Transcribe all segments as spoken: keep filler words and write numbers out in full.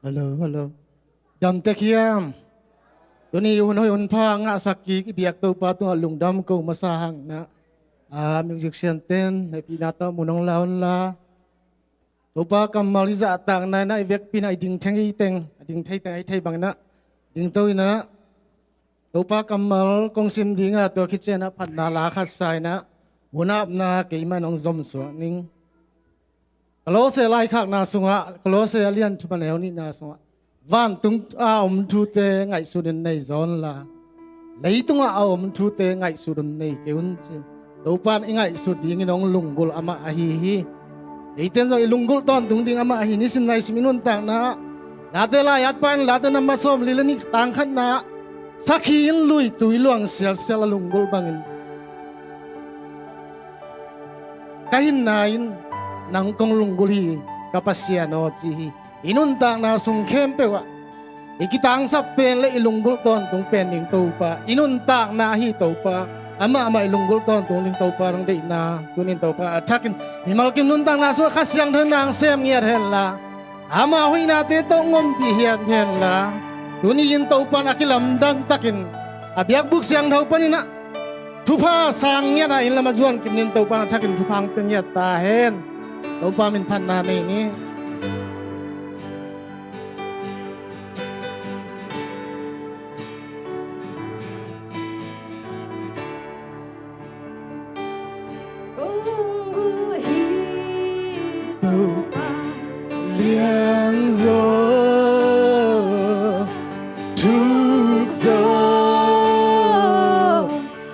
Hello, hello. Damtek hiam? Tuni hun hoih hun pha ngahsak kik i biak Topa tungah lungdam ko masa hang na. A, musician ten hehpihna tawh mun hong la hon la. Topa kammal i zahtakna in ah i vekpi in ah i ding thei teng, a ding thei teng a i thei bangin ah dingto in ah Topa kammal kong sim ding a, tua khit ciang ah phatna la khat sa in ah hun apna keimah in hong zom suak ning. Kolose laikhakna sungah, Kolose a lian thum a neu nihna sungah, vantung a om thute ngaihsutin nei zaw unla, leitungah a om thute ngaihsutin nei kei un ci. Topa in i ngaihsut dingin hong lunggulh amah ahi hi. Eite in zong i lunggulh tawntung ding amah ahi. Nisim naisim i nuntakna ah, Late lai-atpa in Late namba sawmli le nih tang khatna ah, sakhi in lui tui luang sialsial a lunggulh bangin, ka hinna in nang kong lunggulh hi, ka Pasian aw, ci hi. I nuntakna sung khempeuh ah i kitangsap pen le i lunggulh tawntung pen ding Topa, i nuntakna ahi Topa, amah mah i lunggulh tawntung ding Topa in hong deihna tuni in Topa a thakin mimal kim nuntakna sungah Kha Siangtho in na hong sem ngiat henla, ama hoihnate tawh hong ompih ngiat henla, tuni in Topa in a kilamdang takin a biakbuk siangtho panin ah thupha sang ngiat a inn lam a zuan kim dingin Topa in a thakin thupha hong pia ngiat ta hen. Topa min phatna nei ni. Kong lunggulh hi Topa, lianzaw, thukzaw,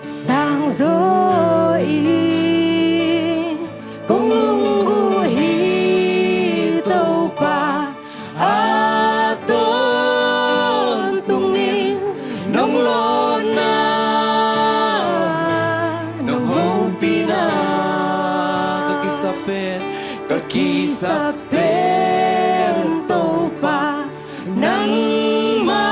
sangzaw in. Kong lunggulh hi Topa, a tawntungin nong lawnna, nong hopihna, ka kisap pen, ka kisap pen Topa nangmah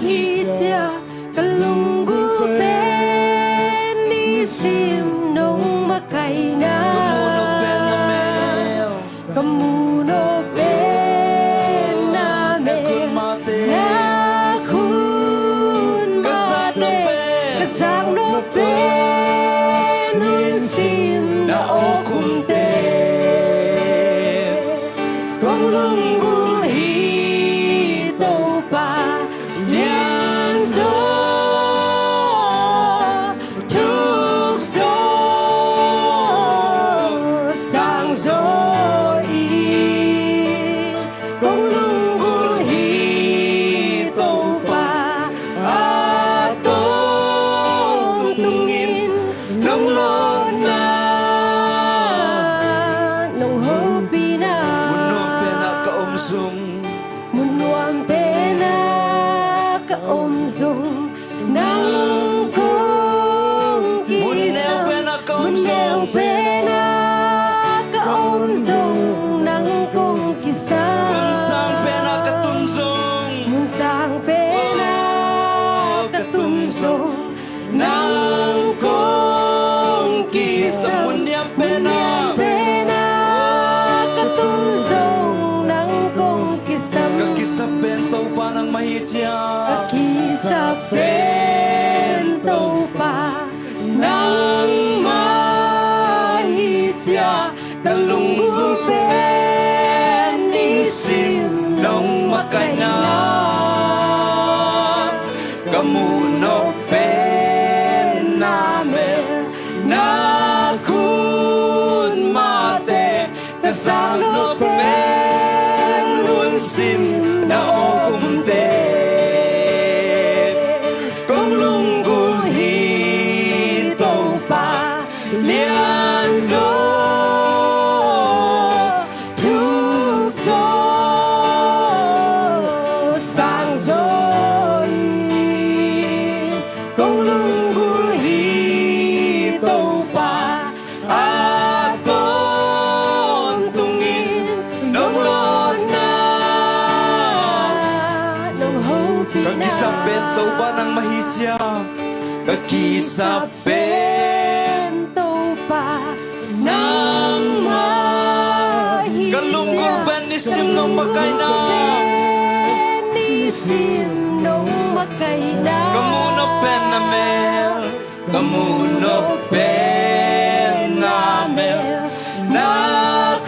hi ciang, ka lunggulh pen nisim nong makaihna. Ka mu nop pen na mel, ka mu nop pen na mel, na khun mate, ka zak nop pen, ka zak nop pen hun sim na awk umte. Kong lunggulh hi Topa, lianzaw, thukzaw, sangzaw in. Kong lunggulh hi Topa, a tawntungin nong lawnna, nong hopihna. Mun nuam pen ah ka om zong, mun nuam pen ah ka om zong, nang kong kisam. Mun neu pen ah ka om zong, mun neu pen ah ka om zong, nang kong kisam. Mun sang pen ah ka tun zong, mun sang pen ah ka tun zong, nang kong kisam. Mun diam pen ah, mun diam pen ah ka tun zong, nang kong kisam. Ka kisap pen Topa nangmah hi ciang, ka kisap pen Topa nangmah hi ciang, ka lunggulh pen nisim nong makaihna. Ka mu nop pen na mel, na khun mate, ka zak nop pen hun sim na awk umte. Kong lunggulh hi Topa, lianzaw, thukzaw, sangzaw in. Kong lunggulh hi Topa, a tawntungin nong lawnna, nong hopihna. Ka kisap pen Topa nangmah hi ciang, ka kisap pen Topa nangmah hi ciang, ka lunggulh pen nisim nong makaihna. Sim nong makaihna. Ka muh nop pen na mel, ka muh nop pen na mel, na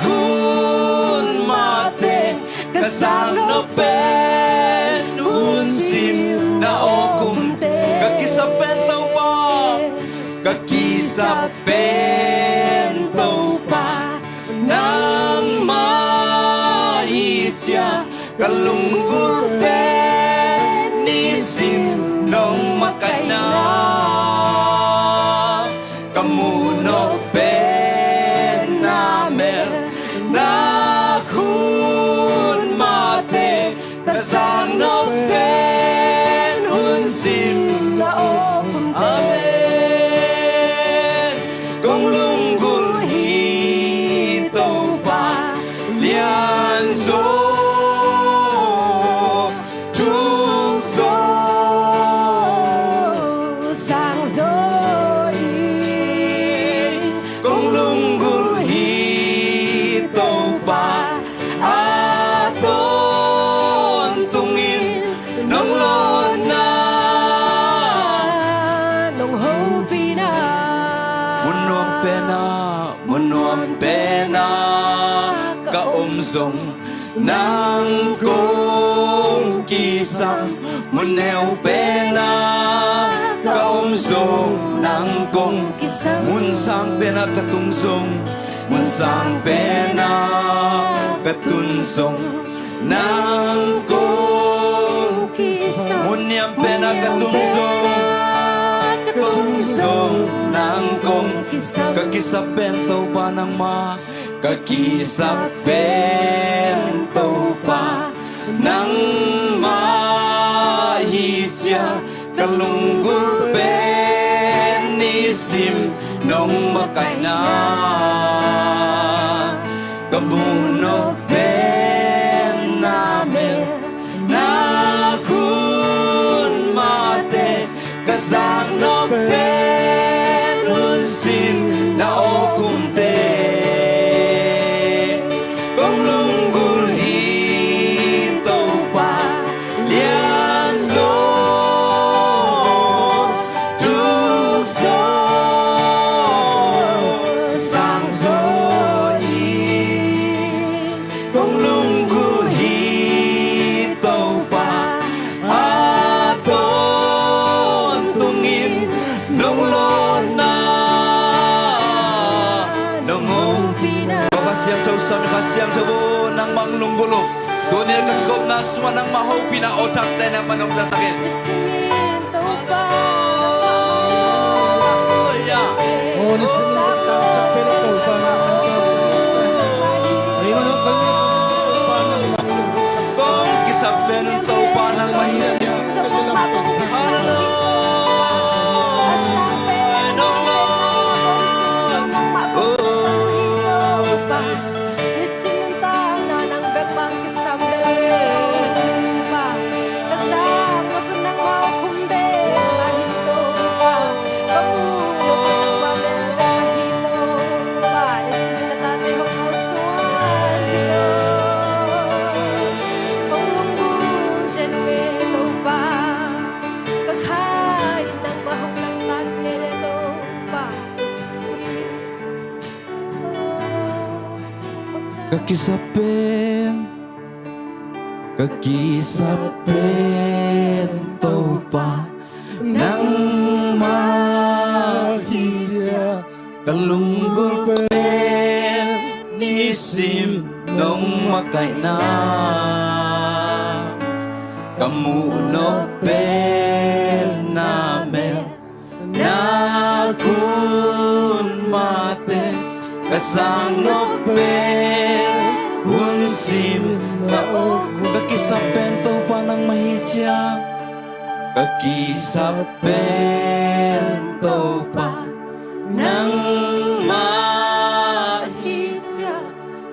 hun mahte, ka zak nop pen hun sim na awk umte. Ka kisap pen Topa, ka kisap pen Topa, nangmah hi cia, ka lunggulh pen nisim nong makaihna. Ka muh nop pen na mel, na hun mahte, ka zak nop pen hun sim na awk umte. Amen. Kong lunggulh hi Topa, lianzaw, thukzaw, sangzaw hi. Kong lunggulh hi Topa, a tawntungin nong lawnna, nong hopihna. Mun nuam pen ah, mun nuam pen ah ka om zong, nang kong kisam. Mun neu pen ah ka om zong, nang kong kisam. Mun sang pen ah ka tung zong, mun sang pen ah ka tun zong, nang kong kisam. Mun niam pen ah ka tung zong, ka tung zong, nang kong kisam. Ka kisap pen Topa nangmah, ka kisap pen Topa nangmah hi cia, ka lunggulh pen nisim nong makaihna. Ka muh nop pen na mel, na hun mahte, ka zak nop pen hun sim na awk umte. Kong lunggulh hi Topa, lianzaw, thukzaw, sangzaw hi. Kong lunggulh hi Topa, a tawntungin nong lawnna, nong hopihna. Kha Siangtho Sam, Kha Siangtho aw, nangmah lunggulh uh. Tuni ka kikopna sungah nangmah hopihna awtakte nangmah nong zahtak in. Topa. Aw, nisim in ka kisap pen Topa nangmah. Kong kisap pen Topa nangmah hi cia. Hallelujah. Nisim nuntakna nang bek bang kisam bel Topa, ka zak nop pen nangmah a khum bek mah hi Topa, ka muh nop pen nangmah bek bek mah hi Topa. Nisim in na tate hong kalsuan hi lo, hong lunggulh zen ve Topa, ka kha in nangmah hong langtak ve Topa. Ka kisap pen, ka kisap pen Topa nangmah hi cia, ka lunggulh pen nisim nong makaihna. Ka muh nop pen na mel, na hun mahte, ka zak nop pen hun sim na awk. Ka kisap pen Topa nangmah hi cia, ka kisap pen Topa nangmah hi cia,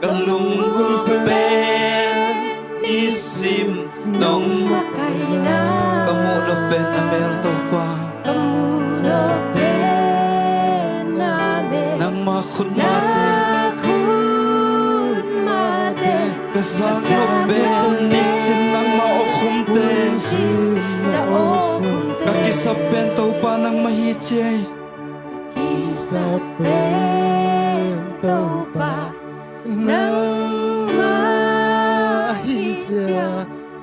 ka lunggulh pen nisim nong makaihna. Ka muh nop pen na mel Topa, ka muh nop pen na mel, nangmah khut mahte, nangmah khut mahte, ka zak nop pen nisim nangmah awk khumte. Sim na awk hun teh. Ka kisap pen Topa nangmah hi ci ei. Ka kisap pen Topa nangmah hi ci ei.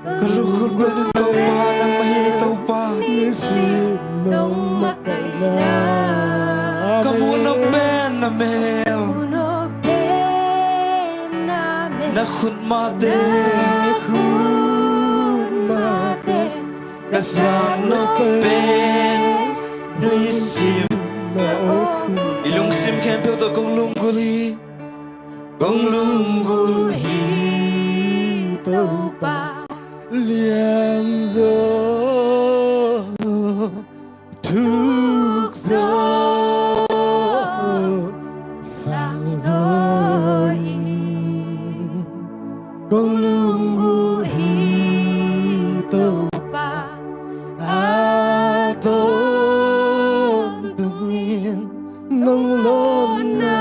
Ka lungkul pen Topa nangmah hi ei Topa. Nisim nong makaihna. Ka muhna pen na mel. Na khut mate. Ka zat nop pen nuisim na awk hun. I lungsim khempeuh tawh kong lunggulh hi. Kong lunggulh hi Topa. Lianzaw, thukzaw, sangzaw in kong lunggulh hi Topa. A tawntungin nong lawnna,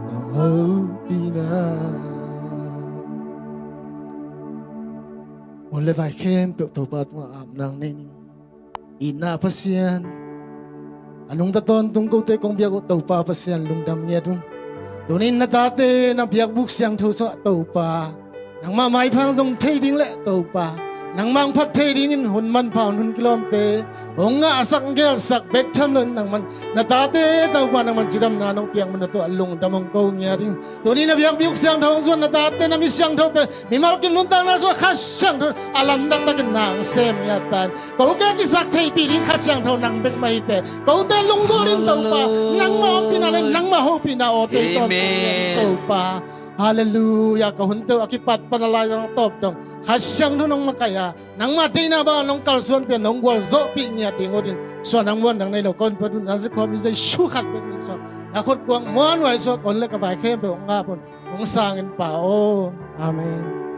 nong hopihna. Hun le vai khempeuh Topa tungah ap nang nei ning. Itna Pasian, a nungta tawntung kote kong biak uh Topa Pasian, lungdam ngiat un. Tunin na tate na biakbuk siangtho sungah Topa, nangmah maipha zong thei ding le Topa, nangmah phat thei dingin hun manpha, hun kilawmte hong ngahsak gelsak bek tham loin nangman na tate Topa nangman cidamna nong piak man na tuah lungdam hong ko ngiat ing. Tunin na biakbuk siangtho hong zuan na tate na mi siangthote mimal kim nuntakna sungah Kha Siangtho a lamdang takin nang sem ngiat ta in. Kote kisak theihpih ding Kha Siangtho nang bek mah hi teh. Kote lunggulh in Topa, nangmah ompihna le nangmah hopihna awte i tawntungin Topa. Halleluiah. Ka hunte uh a kipat pan a lai zong a tawp dong Kha Siangtho nong makaih a, nangmah deihna bang nong kalsuanpih a, nong gualzawhpih ngiat ding uh din suan nang muan nang nei lo kong phat un. Nazareth khua mi Jesu khat bek min suang na khut kuang muan uh a i suak ka hun le ka vai khempeuh hong ngap un. Hong sang in Pa aw. Amen.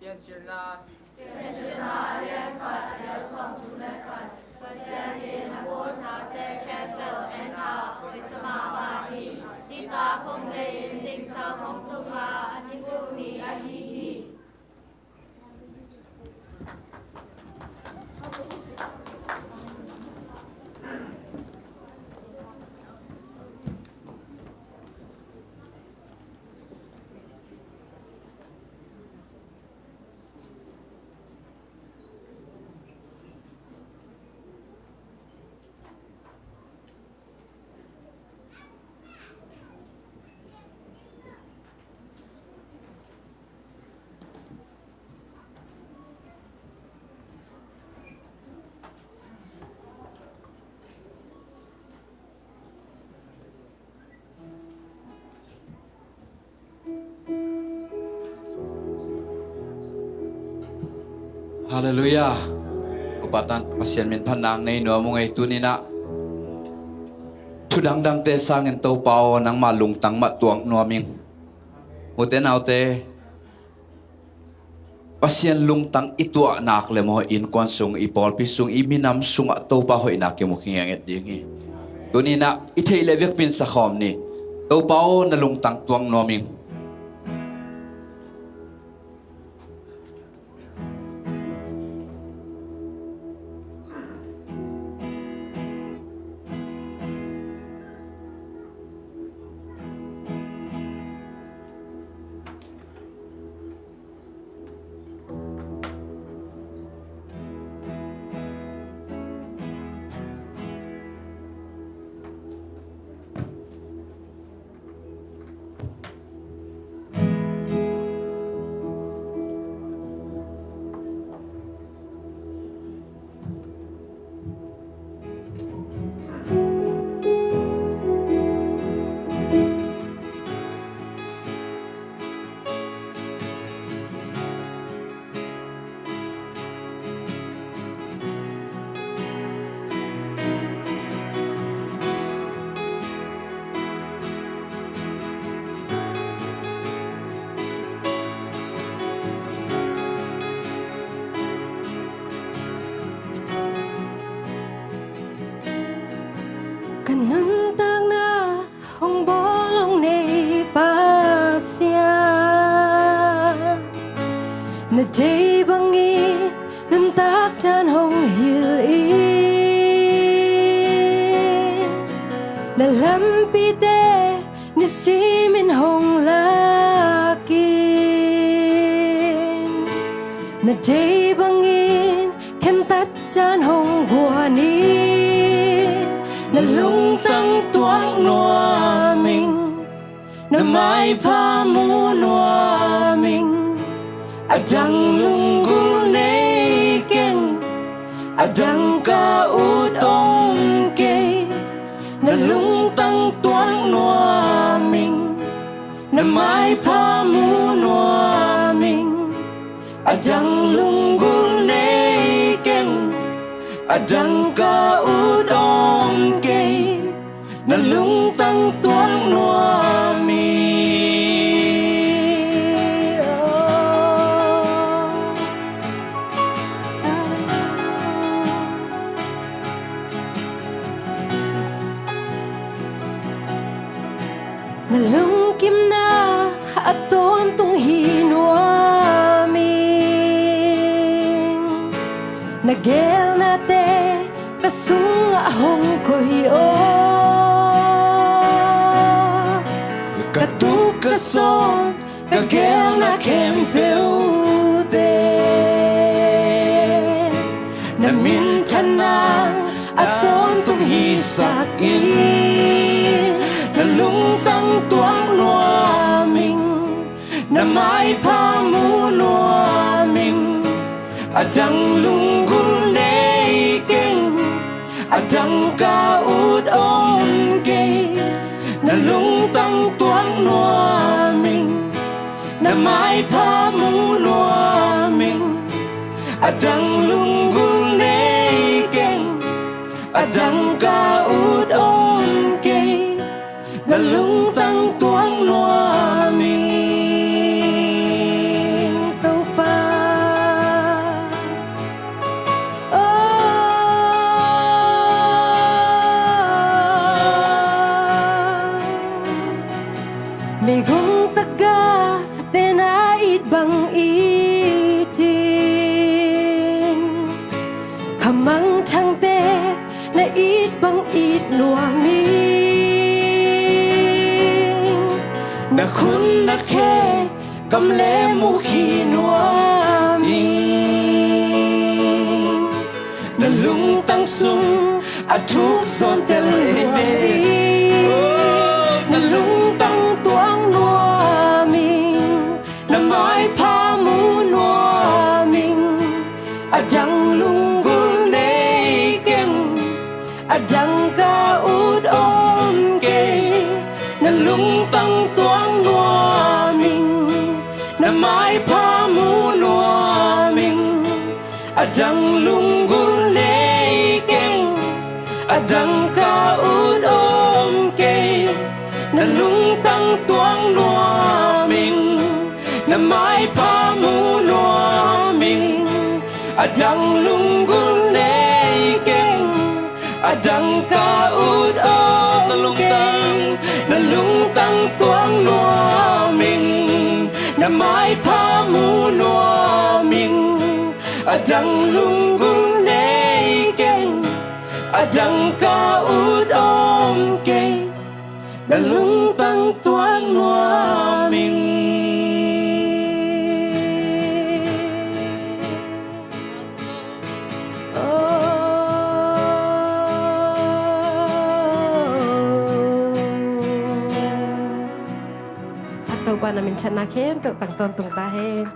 Piancilna. Piancilna a lian khat, a neu sawmthum le khat. Pasian in a puasate khempeuh en a, hoih sa mahmah hi. Nitak hong bei in, zingsang hong tung a, a ni guk ni ahi hi. Halleluiah. Upa tan Pasian min phatna nei nuam ung ei. Tuni-in ah thu dangdangte sangin Topa aw, nangmah lungtang mah tuak nuam ing. Ute naute, Pasian lungtang i tuah nak le maw, innkuan sung, i pawlpi sung, i minam sungah Topa hoihna kimu khingiang et ding hi. Tuni-in ah i theih le vekpi-in sakhawm ni. Topa aw, na lungtang tuak nuam ing. Ka nuntakna hong bawl hong nei Pasian, na deih bangin nuntak dan hong hilh in, na lampite nisimin hong lak in, na deih bangin khentat dan hong guan in, na lungtang tuak nuam ing. Na maipha mu nuam ing. A dang lunggulh nei keng, a dang ka ut om kei. Na lungtang tuak nuam ing. Na maipha mu nuam ing. A dang lunggulh nei keng, a dang ka ut om kei. Na lungtang tuak nuam ing. Na lungkimna a tawntung hi nuam ing. Na geelnate ka sungah hong koih aw. Ka tuk ka sawn, ka geelna khempeuhte na minthanna a tawntung hisak in. Na lungtang tuak nuam ing. Na maipha mu nuam ing. A dang lunggulh nei keng, a dang ka ut om kei. Na lungtang tuak nuam ing. Na maipha mu nuam ing. A dang lunggulh nei keng, a dang ka ut om kei. Na lungtang tuak nuam ing. Topa, Gate na it bang itin, khamangthangte na it bang it nuam ing. Na khut na khe kam le mukhi nuam ing. Na lungtang sung a thuk zawn tel ei ve. Na lungtang tuang nuam ing. Na maipha mu nuam ing. A dang lunggulh nei keng. A dang ka ut om kei. Na lungtang tuang nuam ing. Na maipha mu nuam ing. A dang lunggulh nei keng. A dang ka ut om kei. Na lungtang tuang nuam ing. Na maipha mu nuam ing. A dang lunggulh nei keng. A dang ka ut om. Na lungtang, na lungtang tuang nuam ing. Na maipha mu nuam ing. A dang lunggulh nei keng. A dang ka ut om kei. Na lungtang tuang nuam ing. A Topa na minthanna khempeuh tangtawn tung ta hen.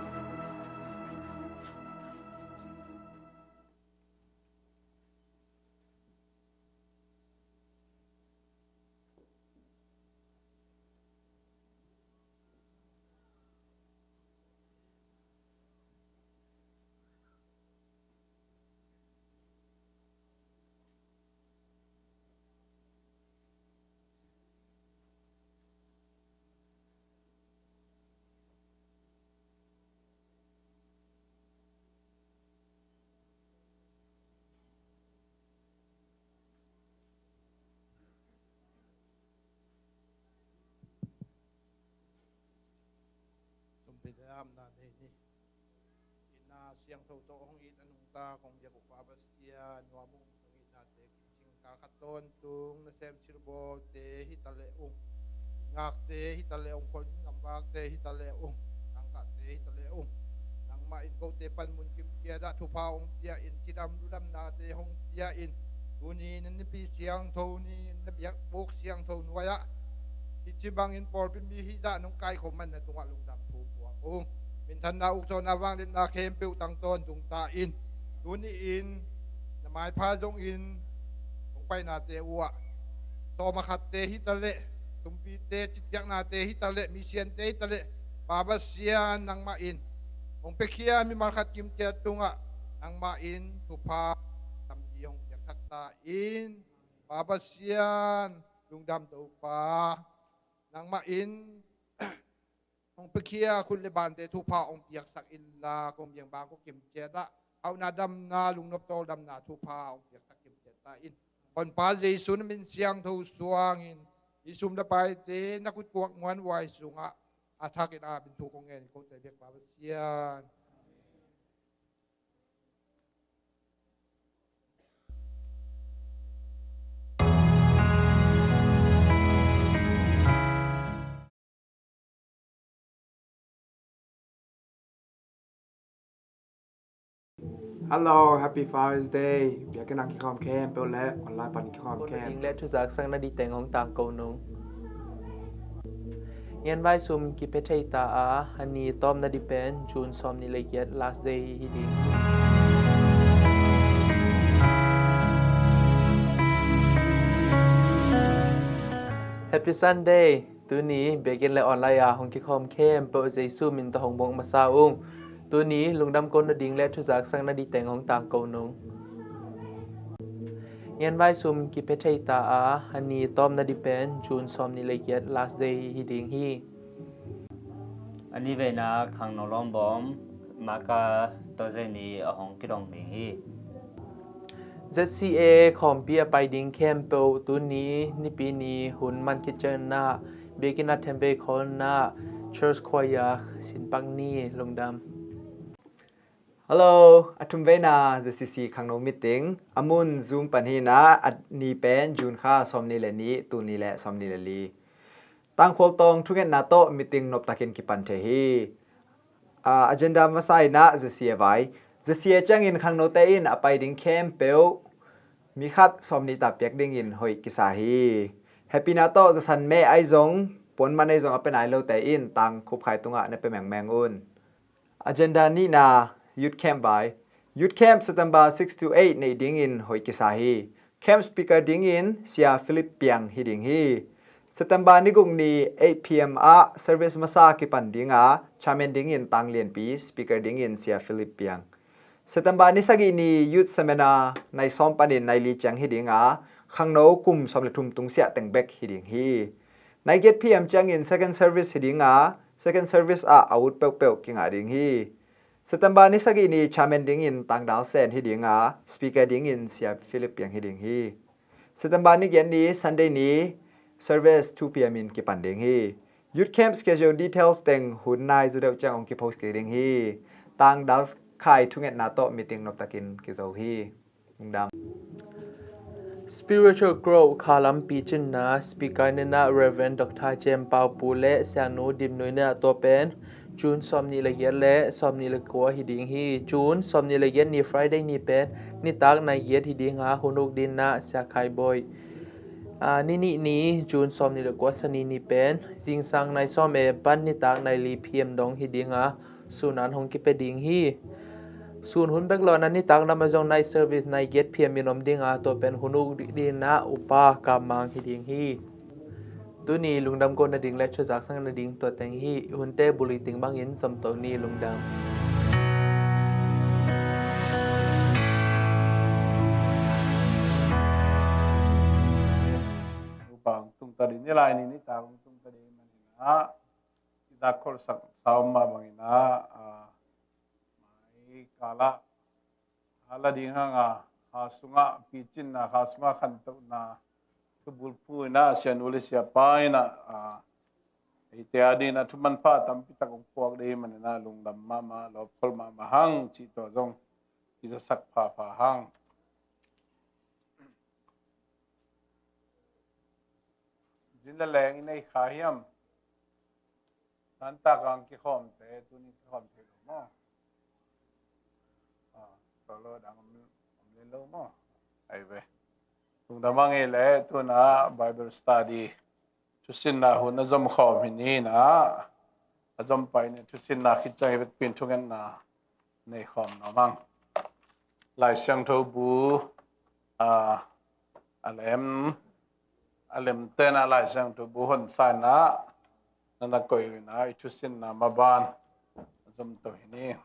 Sumpi le amna nei ni. Itna siangtho tawh hong it a nungta kong biak uh Pa Pasian, nuam ung, nong itnate kicing kalkhat tawntung nasem silbawlte hi ta leh ung, ngakte hi ta leh ung, khualzin gamvakte hi ta leh ung, tangkahte hi ta leh ung, nangmah in kote panmun kim kiat ah thupha hong pia in, cidam ludamnate hong pia in, tuni na nipi siangtho ni, na biakbuk siangtho nuai ah hih ci bangin pawlpi mi hih zah nong kaikhop man na tungah lungdam thu puak ung. Minthanna, ukcawhna, vangliatna khempeuh tangtawn tung ta in, tuni in na maipha zongin hong painate uh ah sawm a khatte hi ta leh, sumpite citpiaknate hi ta leh, misiante hi ta leh, Pa Pasian nangmah in hong piakhia mimal khat kimciat tungah nangmah in thupha tampi hong piaksak ta in, Pa Pasian lungdam Topa, nangmah in hong piakhia khut le bante thupha hong piaksak inla, kong biang bang kong kimciat ah hauhna damna, lungnop tawldamna thupha hong piaksak kimciat ta in. Honpa Jesu na min siangtho suangin hih sum le paite na khut kuak muanhuai sungah a thakin a min thu kong ngen in kote biak Pa Pasian. Hello, happy Father's Day. Biakinn ah kikhawm khempeuh le online pan kikhawm khempeuh. Ding le thuzak sakna ding teng hong tangko nung. Ngen vai sum kipia thei ta a, a ni tawpna ding pen June sawmnih le giat, last day hi ding. Happy Sunday. Tuni biakinn le online ah hong kikhawm khempeuh Jesu min tawh hong muak masa ung. Tuni lungdam kona ding le thuzak sakna ding teng hong tangko nung. Ngen vai sum kipia thei ta a, a ni tawpna ding pen June sawmnih le giat, last day hi ding hi. A ni veina khangno lawmbawm Maka tawzei ni a hong kidong ding hi. Z C A khawmpi a pai ding khempeuh tuni nipi ni hun man khit ciangin ah biakinn ah themvei khawlna Church Choir, Sinpak Ni, lungdam. Hello, a thum veina Z C C khangno meeting. A mun Zoom pan hi in ah, a ni pen June kha sawmnih le nih, tul nih le sawmnih le li. Tangkhual Tawng thungetna tawh meeting noptakin kipan thei hi. Ah, agenda masa in ah Z C A vai. Z C A ciangin khangnote in a pai ding khempeuh mi khat sawmnih ta piak dingin hoih kisa hi. Hehpihna tawh zasan meh ahi zong, puanman ahi zong a pia nai lote in tang khupkhai tungah na pia mengmeng un. Agenda nihna, Youth Camp vai. Youth Camp September six to eight neih dingin hoih kisa hi. Camp speaker dingin Sia Philip Piang hi ding hi. September ni guk ni eight P M ah service masa kipan dinga, chairman dingin Tang Lian Pi, speaker dingin Sia Philip Piang. September ni sagih ni youth seminar nai sawm panin nai li ciang hi dinga, khangno kum sawm le thum tungsiah teng bek hi ding hi. Nai giat P M ciangin second service hi dinga, second service ah a ut peuhpeuh kingah ding hi. September ni sagih ni chairman dingin Tang Dal Sen hi dinga, speaker dingin Sia Philip Piang hi ding hi. September ni giat ni Sunday ni service two P M in kipan ding hi. Youth camp schedule details teng hun nai zaw deuh ciang hong kipost kik ding hi. Tang Dal Khai thungetna tawh meeting noptakin kizo hi. Lungdam. Spiritual Growth khalam picinna, speaker nina Reverend Doctor Jem Pau Pu le Sianu Dim Nui nina tua pen June sawmnih le giat le sawmnih le kua hi ding hi. June sawmnih le giat ni Friday ni pen nitak nai giat hi dinga, hun uk dinna Sia Khai Bawi. Ah, ni nih ni June sawmnih le kua Sani ni pen zingsang nai sawm A M pan nitak nai li P M dong hi dinga, sun an hong kipia ding hi. Sun hun bek lo-in nitak lam ah zong night service nai giat P M in om dinga, tua pen hun uk dinna Upa Kam Mang hi ding hi. Tuni lungdam ko nading le thuzak sak nading tua teng hi. Hunte buli ting bangin zom to ni. Lungdam. Upa hong tung ta ding, ni lai ni nitak hong tung ta ding manin ah, i zak khol sak sa om mah bangin ah, ah, mai kal ah a la ding hang a, kha sungah picinna, kha sungah khantohna thu bulphuh in ah, Sianu le Siapa in ah, ah, eite a dingin ah thu manpha tampi tak hong puak ding manin ah, lungdam mahmah, lawpkhol mahmah hang cih tua zong i zasak phapha hang. Zin le leng i nei kha hiam? Santa kang kikhawmte tuni kikhawm thei lo maw? Ah, tua lo dang om, om le lo maw? Ai ve. Lungdam hang hi leh, tuna Bible study thusinna hun a zom khawm hi ni in ah, a zom pai ni, thusinna khit ciang i vekpi in thungetna nei khawm nuam hang. Lai Siangtho bu, ah, a lem, a lemte in ah Lai Siangtho bu hon sa in ah, na na koih in ah, i thusinna maban a zom to hi ni.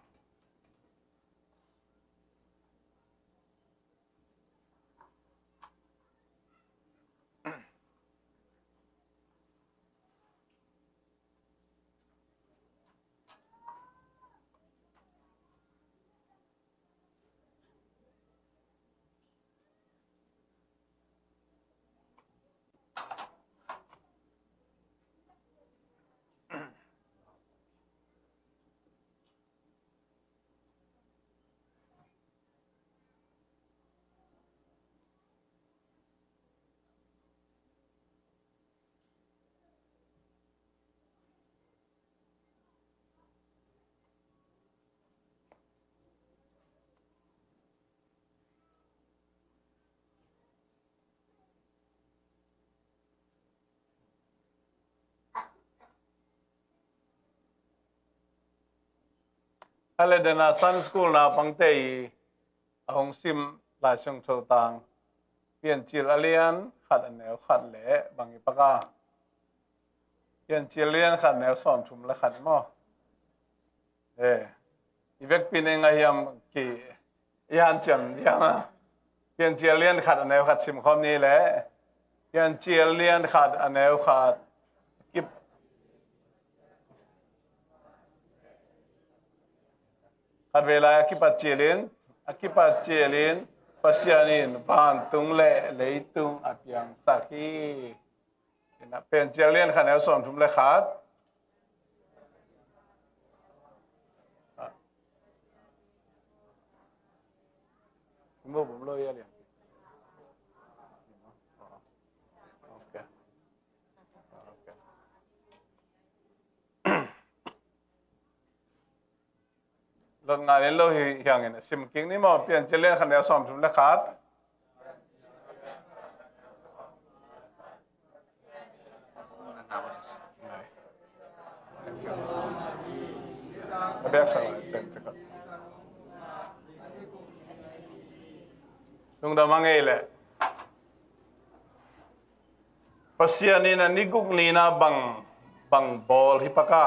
A le dena Sunday school naupangte i a hong sim Lai Siangtho tang, Piancil a lian khat a neu khat le bang i pak a? Piancil a lian khat a neu sawmthum le khat maw? Eh, i vekpi in eng a hiam ki i hanciam hiam a? Piancil a lian khat a neu khat sim khawm ni le. Piancil a lian khat a neu khat. Kip. Khatvei lai a kipat cilin, a kipat cilin, Pasian in vantung le leitung a piangsak hi. Ina, Piancil a lian khat a neu sawmthum le khat. Lot ngal in lo hi hiangin a sim kik ni maw, Piancil lian khat neu sawmthum le khat. A biak sang lai teng cakap. Lungdam a ngei leh. Pasian in a ni guk ni-in a bang, bang bawl hi pak a.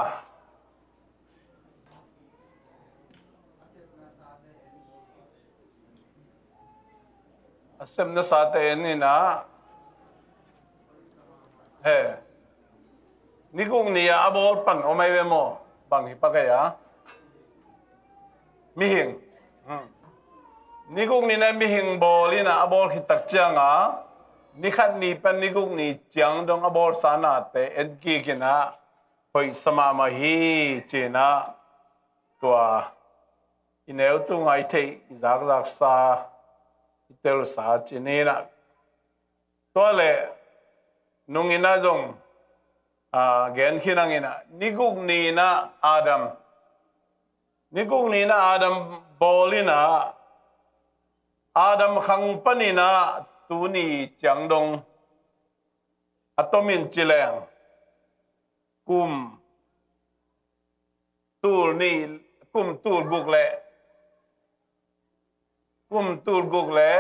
A sepna sate en in a. He. Ni guk ni-a a bawl pan om ahi ve maw? Bang hi pak a. Mihing. Hmm. Ni guk ni-in a mihing bawl in a, a bawl khit tak ciang a, ni khat ni pan ni guk ni ciang dong a bawlsa nate en kik in a, hoih sa mahmah hi ci-in a, tua i neu tung a i theih, i zakzaksa, i telsa ci-in a. Tua leh nung in a zong, a, gen khin hang in a, ni guk ni-in a Adam, ni guk ni-in a Adam bawl in a, Adam khang pan in a tuni ciang dong a tom in ci leng kum tul nih, kum tul guk le, kum tul guk le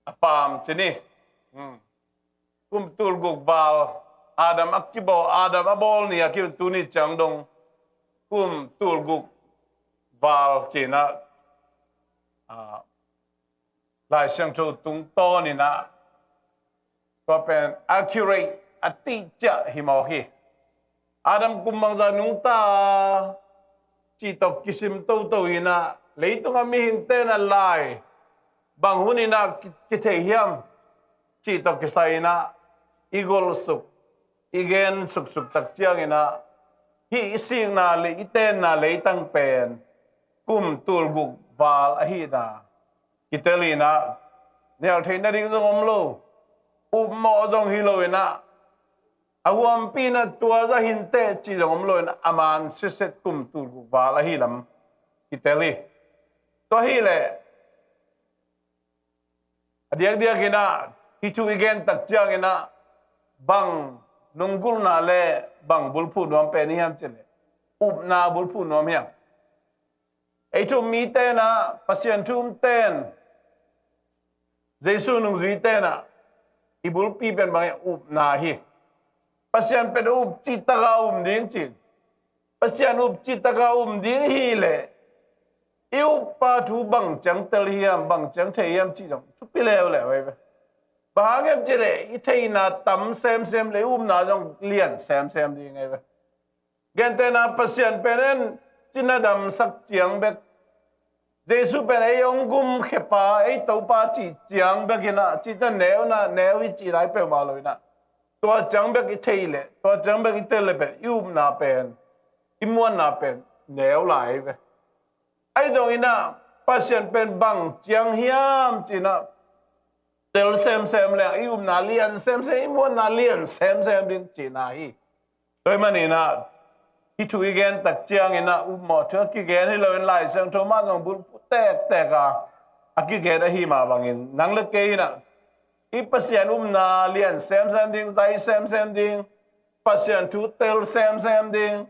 a paam ci ni. Hmm. Kum tul guk val, Adam a kibawl, Adam a bawl ni a kibawl tuni ciang dong kum tul guk val ci-in a, a, Lai Siangtho tungtawn in a, tua pen accurate, a tih ciah hi mawk hi. Adam kum bangzah nungta cih tawh kisim toto in a, leitung a mihingte in a lai bang hun in a ki, kithei hiam cih tawh kisai in a, i golsuk, i gen suksuk tak ciang in a, hih i sikna le i tenna leitang pen kum tul guk val ahihna kitel in a, nial theihna ding zong om lo, upmawh zong hi lo in a, a huampi in a tua zah hi inteh cih zong om lo in a, a man siset kum tul guk val ahi lam kitel hi. Tua hi leh, a diakdiak in a, hih thu i gen tak ciang in a, bang nunggulhna le bang bulphuh nuam pen i hiam cih leh, upna bulphuh nuam hiam? Ei thu um mite in a, Pasian thu umte in, Jesu nungzuite in a, i bulpi pen bang hiam? Upna hi. Pasian pen up cih tak a um ding ci. Pasian up cih tak a um ding hi leh, i uppa thu bang ciang tel hiam, bang ciang thei hiam cih zong thupi leuleu ahi ve. Bang hang hiam cih leh, i theihna tam semsem le i upna zong lian semsem ding ahi ve. Gentehna, Pasian pen en cih na damsak ciang bek, Jesu pen ei hong gumkhia pa, ei Topa cih ciang bek in a, cih ciang neuna, neu hi cih lai peuhmah lo in a, tua ciang bek i theih leh, tua ciang bek i tel leh pen, i upna pen, i muanna pen neu lai ve. Ahi zongin a, Pasian pen bang ciang hiam ci-in a, tel semsem leng i upna lian semsem, i muanna lian semsem ding cihna hi. Tua ahih manin a, hih thu i gen tak ciangin a, upmawh thu a kigen hi loin Lai Siangtho mah zong bulphuh tektek a, a kigen ahi mah bangin, nang le kei in a, i Pasian upna lian semsem ding, zai semsem ding, Pasian thu tel semsem ding,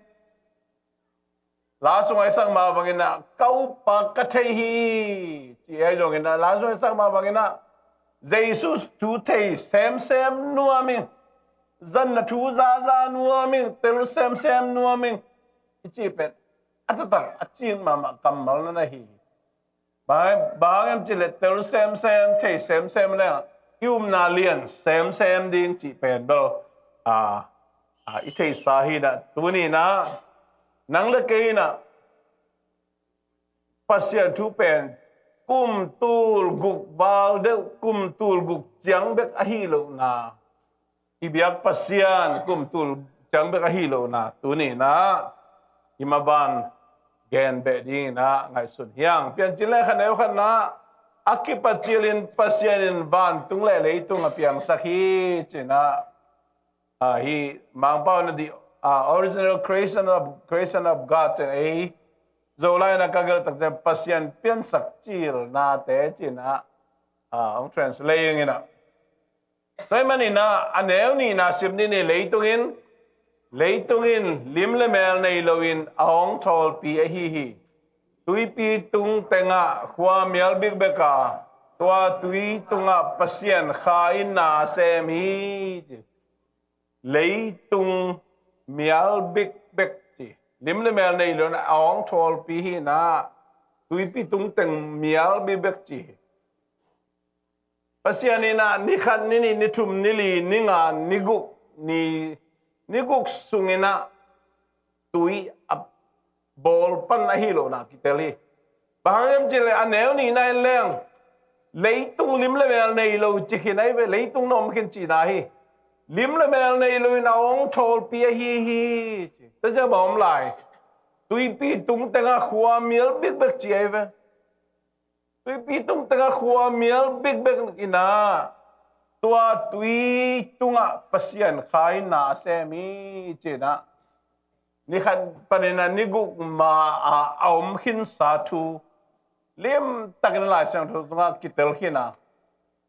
la sungah i sak mah bangin a, ka uppa ka thei hi, ci ahi zongin a, la sungah i sak mah bangin a, Jesu thu thei semsem nuam ing, zanna thu zaza nuam ing, tel semsem nuam ing, i cih pen a taktak a cing mahmah kammal na hi. Bang, bang hang hiam cih leh tel semsem, thei semsem leng i upna lian semsem ding cih pen bel, a, a, i theihsa hi in a, tuni in a, nang le kei in a, Pasian thu pen kum tul guk val deuh, kum tul guk ciang bek ahi lohna, i biak Pasian kum tul ciang bek ahi lohna tuni in a i maban gen beh dingin a ngaihsun hi hang. Piancil lekha neu khatna, a kipat cilin Pasian in vantung le leitung a piangsak hi ci-in a, a, hi Mangpau na the, a, original creation of, creation of God ci-in a, ei Zolai in ah ka gelh tak ciang Pasian piansak cilnate ci-in ah, ah, hong translate ing in ah. Tua ahih manin ah a neu nihna sim ni, ni leitung in, leitung in lim le mel nei loin a hong thawlpi ahi hi. Tuipi tung tengah khua mial bikbek a, tua tui tungah Pasian Kha in na a sem hi, ci. Leitung mial bikbek ci. Lim le mel nei loin a hong thawlpi hi in ah, tuipi tung teng mial bikbek ci hi. Pasian in ah ni khat, ni nih, ni thum, ni li, ni nga, ni guk, ni, ni guk sungin ah tui a bawl pan ahi lohna kitel hi. Bang hang hiam cih leh a neu nihna in leng leitung lim le mel nei lo ci khin ahi ve, leitung na om khin cihna hi. Lim le mel nei loin a hong thawlpi ahi hi, ci. Tua ciang bang om lai? Tuipi tung tengah khua mial bikbek ci ahi ve. Tuipi tung tengah khua mial bikbek in ah, tua tui tungah Pasian Kha in na a sem hi, ci-in ah ni khat panin ah ni guk ma-ah a om khinsa thu limtakin Lai Siangtho tungah kitel khin a,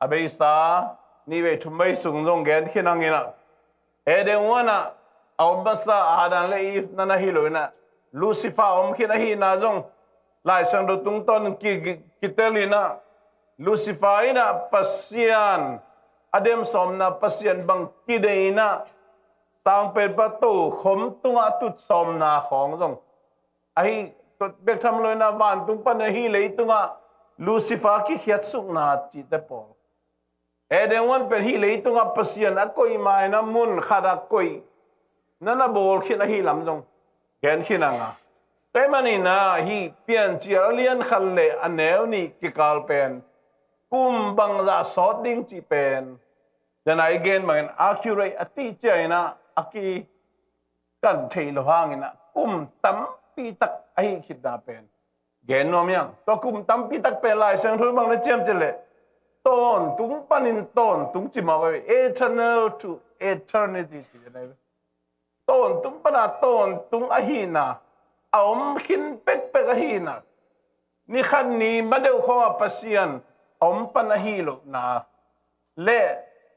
a beisa nih vei thum vei sung zong gen khin hang in ah, Eden huan ah a om masa Adam le Eve na na hi lo in ah, Lucifer a om khin ahihna zong Lai Siangtho tungtawn ki, ki, kitel in ah, Lucifer in ah Pasian a dem sawmna, Pasian bang kideih in ah, sangpenpa tokhom tungah tut sawmna khawng zong ahi, tua bek tham lo in ah vantung pan ahi leitungah Lucifer kikhiatsukna cihte pawl. Eden huan pen hih leitungah Pasian a koih ma in ah mun khat a koih na na bawl khin ahi lam zong gen khin hang a. Tua ahih manin ah hih Piancil a lian khat le a neu nih kikal pen kum bangzah sawt ding cih pen, dan a i gen bangin accurate a tih ciangin ah a kikan theih loh hangin ah kum tampi tak ahi khitna pen gen nuam hi hang. Tua kum tampi tak pen Lai Siangtho bang na ciam cih leh tawntung panin tawntung ci mawk ahi ve. Eternal to eternity ci ahi ve. Tawntung pana tawntung ahihna, a om khin pekpek ahihna, ni khat ni ma deuh khawngah Pasian a om pan ahi lohna le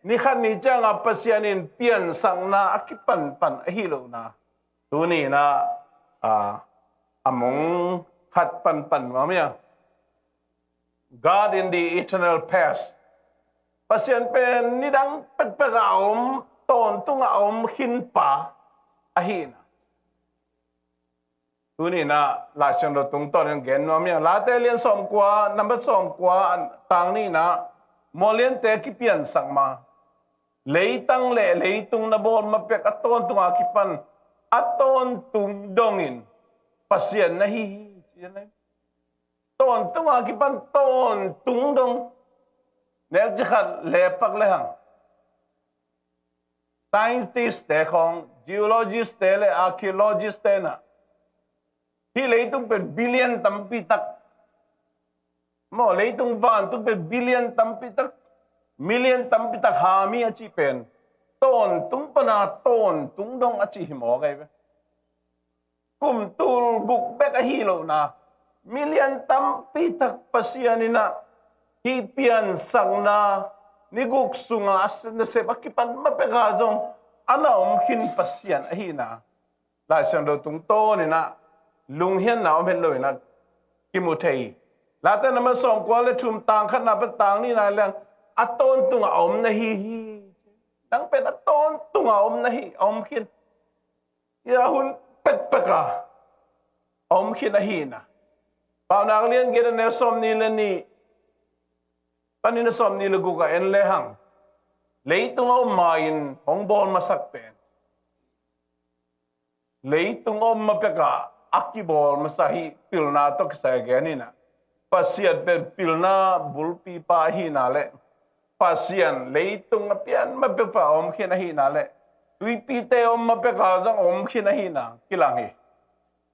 ni khat ni ciangah Pasian in piansakna a kipanpan ahi lohna, tuni in ah, a, a mong khat panpan nuam hi a. God in the eternal past. Pasian pen nidang pekpek a om, tawntung a om khin pa ahihna, tuni in ah Lai Siangtho tungtawn in gen nuam hi a. Late lian sawmkua, nambat sawmkua, tang nihna, mualliante kipiansak ma, leitang le leitung na bawl ma pek a tawntung a kipan a tawntung dongin Pasian na hi hi, ci a nei. Tawntung a kipan tawntung dong. Nek ci khat lepak le hang, scientist te khawng, geologist te le archaeologist te na, hih leitung pen billion tampi tak, maw, leitung vantung pen billion tampi tak, million tampi tak ham hi a cih pen tawntung pana tawntung dong a cih hi mawk ahi ve. Kum tul guk bek ahi lohna, million tampi tak Pasian in ah hih piansakna ni guk sunga a nasep a kipan ma pek a zong a na om khin Pasian ahihna Lai Siangtho tungtawn in ah lunghianna om het lo in ah kimu thei hi. Late nambat sawmkua le thum, tang khatna pan tang nihna leng, a tawntung a om na hi hi. Nang pen a tawntung a om na hi, a om khin. Hih a hun pekpek a a om khin ahihna. Paunak lian giat a neu sawmnih le nih panin a sawmnih le guk ah en le hang, leitung a om ma-in hong bawl masak pen, leitung a om ma pek a a kibawl masa hih pilna tawh kisai a gen in ah, Pasian pen pilna bulpipa ahihna le Pasian leitung a pian ma pek pa a om khin ahihna le tuipite a om ma pek a zong a om khin ahihna kilang hi.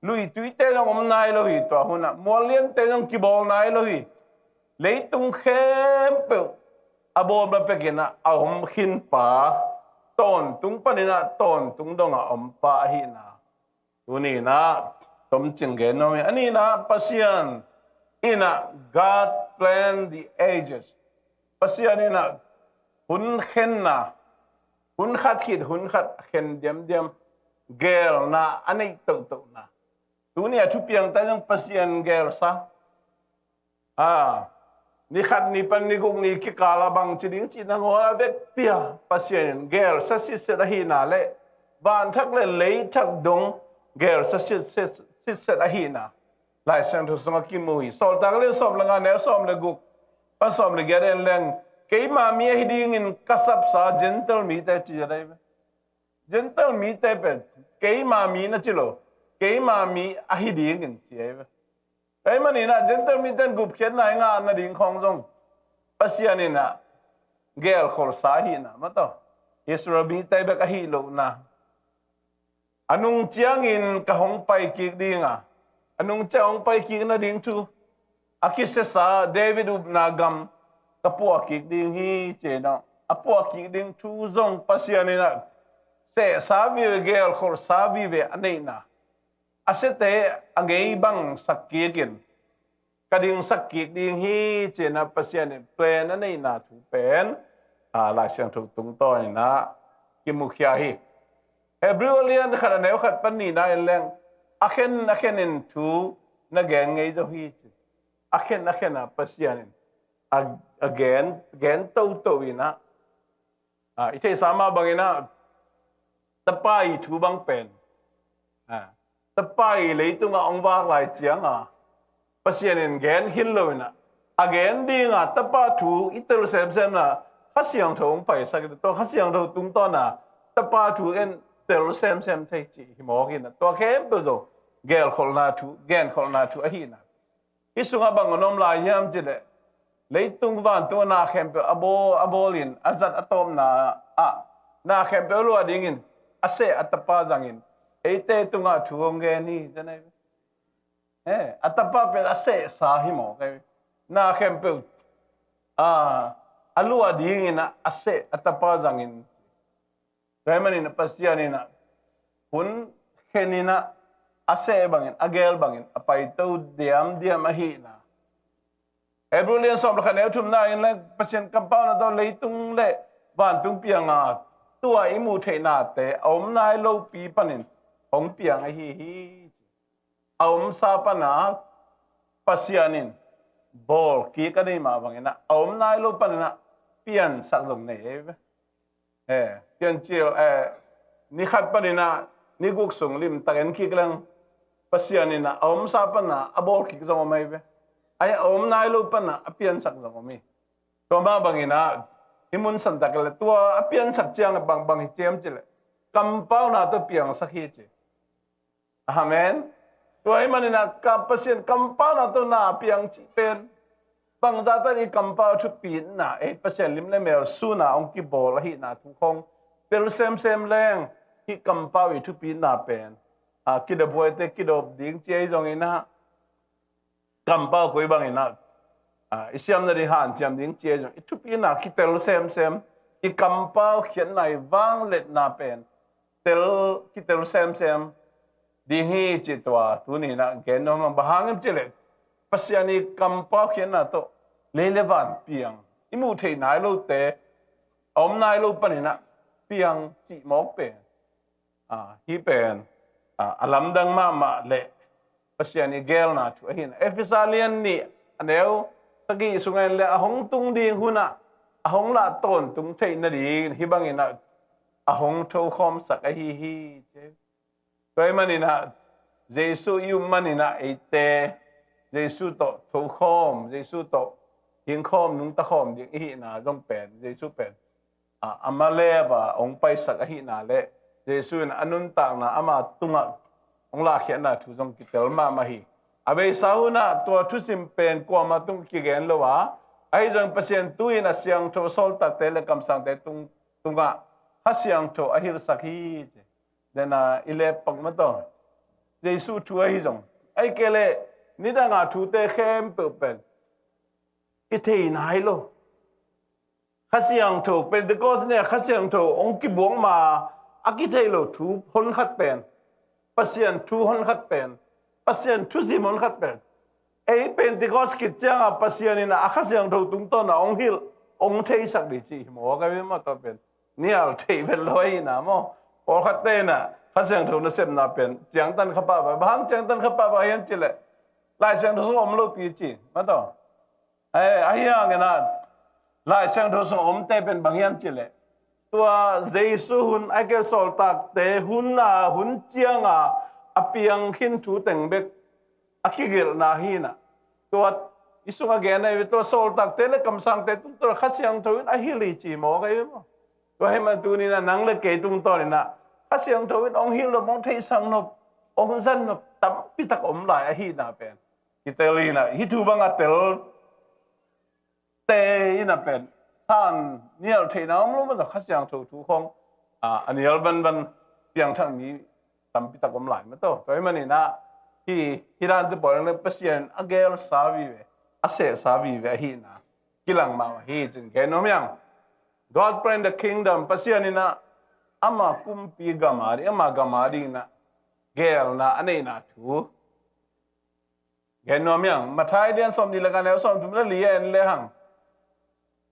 Lui tuite zong om nai lo hi tua hun ah, mualliante zong kibawl nai lo hi. Leitung khempeuh a bawl ma pek in ah a om khin pa, tawntung panin ah tawntung dong a om pa ahihna, tuni in ah Tomcing gen nuam hi. A nihna, Pasian in ah, God plan the ages. Pasian in ah hun khenna, hun khat khit hun khat a khen diamdiam, geelna a neih tohtohna. Tuni a thupiang ta zong Pasian geelsa. A, ni khat ni pan ni guk ni kikal a bangci ding cih nangawn a vekpi-a Pasian in geelsa sitset ahihna le vanthak le leithak dong geelsa sitset, sitset ahihna Lai Siangtho sungah kimu hi. Sawltak a lian sawm le nga, neu sawm le guk pan sawm le giat en leng, keima mi ahi dingin ka sapsa Gentile mite, ci a dai ve. Gentile mite pen keima mi na ci lo, keima mi ahi dingin ci a hi ve. Tua ahih manin ah Gentile mite in gupkhiatna i ngah nading khawng zong Pasian in ah geelkholsa ahihna, maw taw, Israel mite bek ahi lohna. A nung ciangin ka hong pai kik ding a, a nung ciang hong pai kik nading thu, a kisiasa David upna gam ka puah kik ding hi, ci-in ah a puah kik ding thu zong Pasian in ah sehsa vive, geelkholsa vive a neihna. A siate a ngei bangsak kikin ka dingsak kik ding hi, ci-in ah Pasian in plan a neihna thu pen, a, Lai Siangtho tungtawn in ah kimukhia hi. Hebrew a lian khat a neu khat pan nihna en leng, a khen a khen in thu na gen ngei zo hi, ci. A khen a khen a Pasian in a, a gen, gen toto in ah, a, i theihsa mah bangin ah, Tapa i thu bang pen, a, Tapa i leitungah hong vak lai cianga Pasian in gen khin lo in ah, a gen dinga Tapa thu i tel semsemna Kha Siangtho hong paisak in, tua Kha Siangtho tungtawna Tapa thu en tel semsem thei cih hi mawk in ah, tua khempeuh zong geelkholhna thu, genkholhna thu ahihna. Hih sungah bang a om lai hiam cih leh, leitung vantung a na khempeuh a bawl, a bawlin a zat a tawpna ah na khempeuh a luah dingin a seh a Tapa zangin eite tungah thu hong gen hi, ci a hi ve. Eh, a Tapa pen a sehsa hi mawk hi ve. Na khempeuh, a, a luah dingin a, a seh a Tapa zangin. Tua ahih manin ah Pasian in ah hun khen in ah a seh bangin, a geel bangin a paito diamdiam ahihna. Hebrew lian sawm le khat neu thumna en leng, Pasian kampauna tawh leitung le vantung pianga, tua i muh theihnate a om nai lopi panin hong piang ahi hi. A omsa pana Pasian in bawl kik a nei mah bangin ah, a om nai lo panin ah piansak zong nei hi ve. Eh, Piancil, eh, ni khat panin ah ni guk sung limtak en kik leng, Pasian in ah a omsa pana a bawl kik zong om ahi ve. Ahi, a om nai lo pana a piansak zong om hi. Tua mah bangin ah hih mun santak le tua a piansak ciang bang, bang hi ciam cih leh, kampauna tawh piangsak hi, ci. Amen. Tua ahih manin ah ka Pasian kampauna tawh na piang cih pen, bangzah tan i kampau thupina, eh, Pasian lim le mel suna hong kibawl ahihna thu khawng tel semsem leng, hih kampau i thupina pen, a, kidabuaite kidop ding ci ahi zongin ah, kampau koi bangin ah, a, i siam nading hanciam ding ci ahi zong, i thupina kitel semsem, i kampau khiatna, i vangliatna pen tel, kitel semsem ding hi, ci tua tuni in ah gen nuam hang. Bang hang hiam cih leh, Pasian i kampau khiatna tawh lei le van piang, i muh theih nai lote, a om nai lo panin ah piang cih mawk pen, a, hih pen, a, a lamdang mahmah le Pasian i geelna thu ahihna. Efesa lian nih a neu sagih sungah en leng, a hong tung ding hun ah a hong lah tawntung theih nading hih bangin ah a hong thokhawmsak ahi hi, ci. Tua ahih manin ah Jesu i um manin ah eite Jesu tawh thokhawm, Jesu tawh hingkhawm, nungtakhawm ding i hihna zong pen, Jesu pen, a, a malep a hong paisak ahihna le Jesu in a nuntakna ama tungah hong lahkhiatna thu zong kitel mahmah hi. A beisa hun ah tua thusim pen kuamah tung kigen lo a, ahi zong Pasian tu-in a siangtho sawltakte le kamsangte tung, tungah Kha Siangtho a hilhsak hi, ci. Dena i lep pak mah tawh, Jesu thu ahi zong, ahih kei leh nidanga thute khempeuh pen kithei nai lo. Kha Siangtho, Pentecost ni a Kha Siangtho hong kibuak ma a kithei lo thu honkhat pen, Pasian thu honkhat pen, Pasian thuzim hon khat pen, ei Pentecost khit cianga Pasian in a Kha Siangtho tungtawn a hong hilh, hong theisak ding ci hi maw, ka bia maw, tua pen nial thei vet lo ahi na maw. Pawlkhatte in a Kha Siangtho nasepna pen ciangtan kha pahpah, bang hang ciangtan kha pahpah hiam cileh, Lai Siangtho sung om lo pi ci, maw tua. Eh, ahi hangin a Lai Siangtho sung a omte pen bang hiam cileh, tua Jesu hun, a kei sawltakte hun a, hun cianga a piang khin thu teng bek a kigelhna hi na. Tua i sung a gen ahi ve, tua sawltakte le kamsangte tungtawn Kha Siangtho in a hilh hi ci maw, ka hi maw. Tua hi man tuni in a nang le kei tungtawn in a Kha Siangtho in hong hilh nop, hong theisak nop, hong zat nop tampi tak om lai ahi na pen kitel hi na. Hih thu bang a tel te in a pen san nial theihna om lo maw, Kha Siangtho thu khong a, a nial vanvan piangthak mi tampi tak om lai maw tua. Tua hi man in a hih, hih dante pawl le Pasian a gelsa vive, a sehsa vive ahi na kilang mah hi cin gen nuam hi hang. God plan the kingdom, Pasian in a ama kumpi gam a ding, ama gam a ding in a gelna a neihna thu gen nuam hi hang. Matthai lian sawmnih le nga, neu sawmthum le li a en le hang,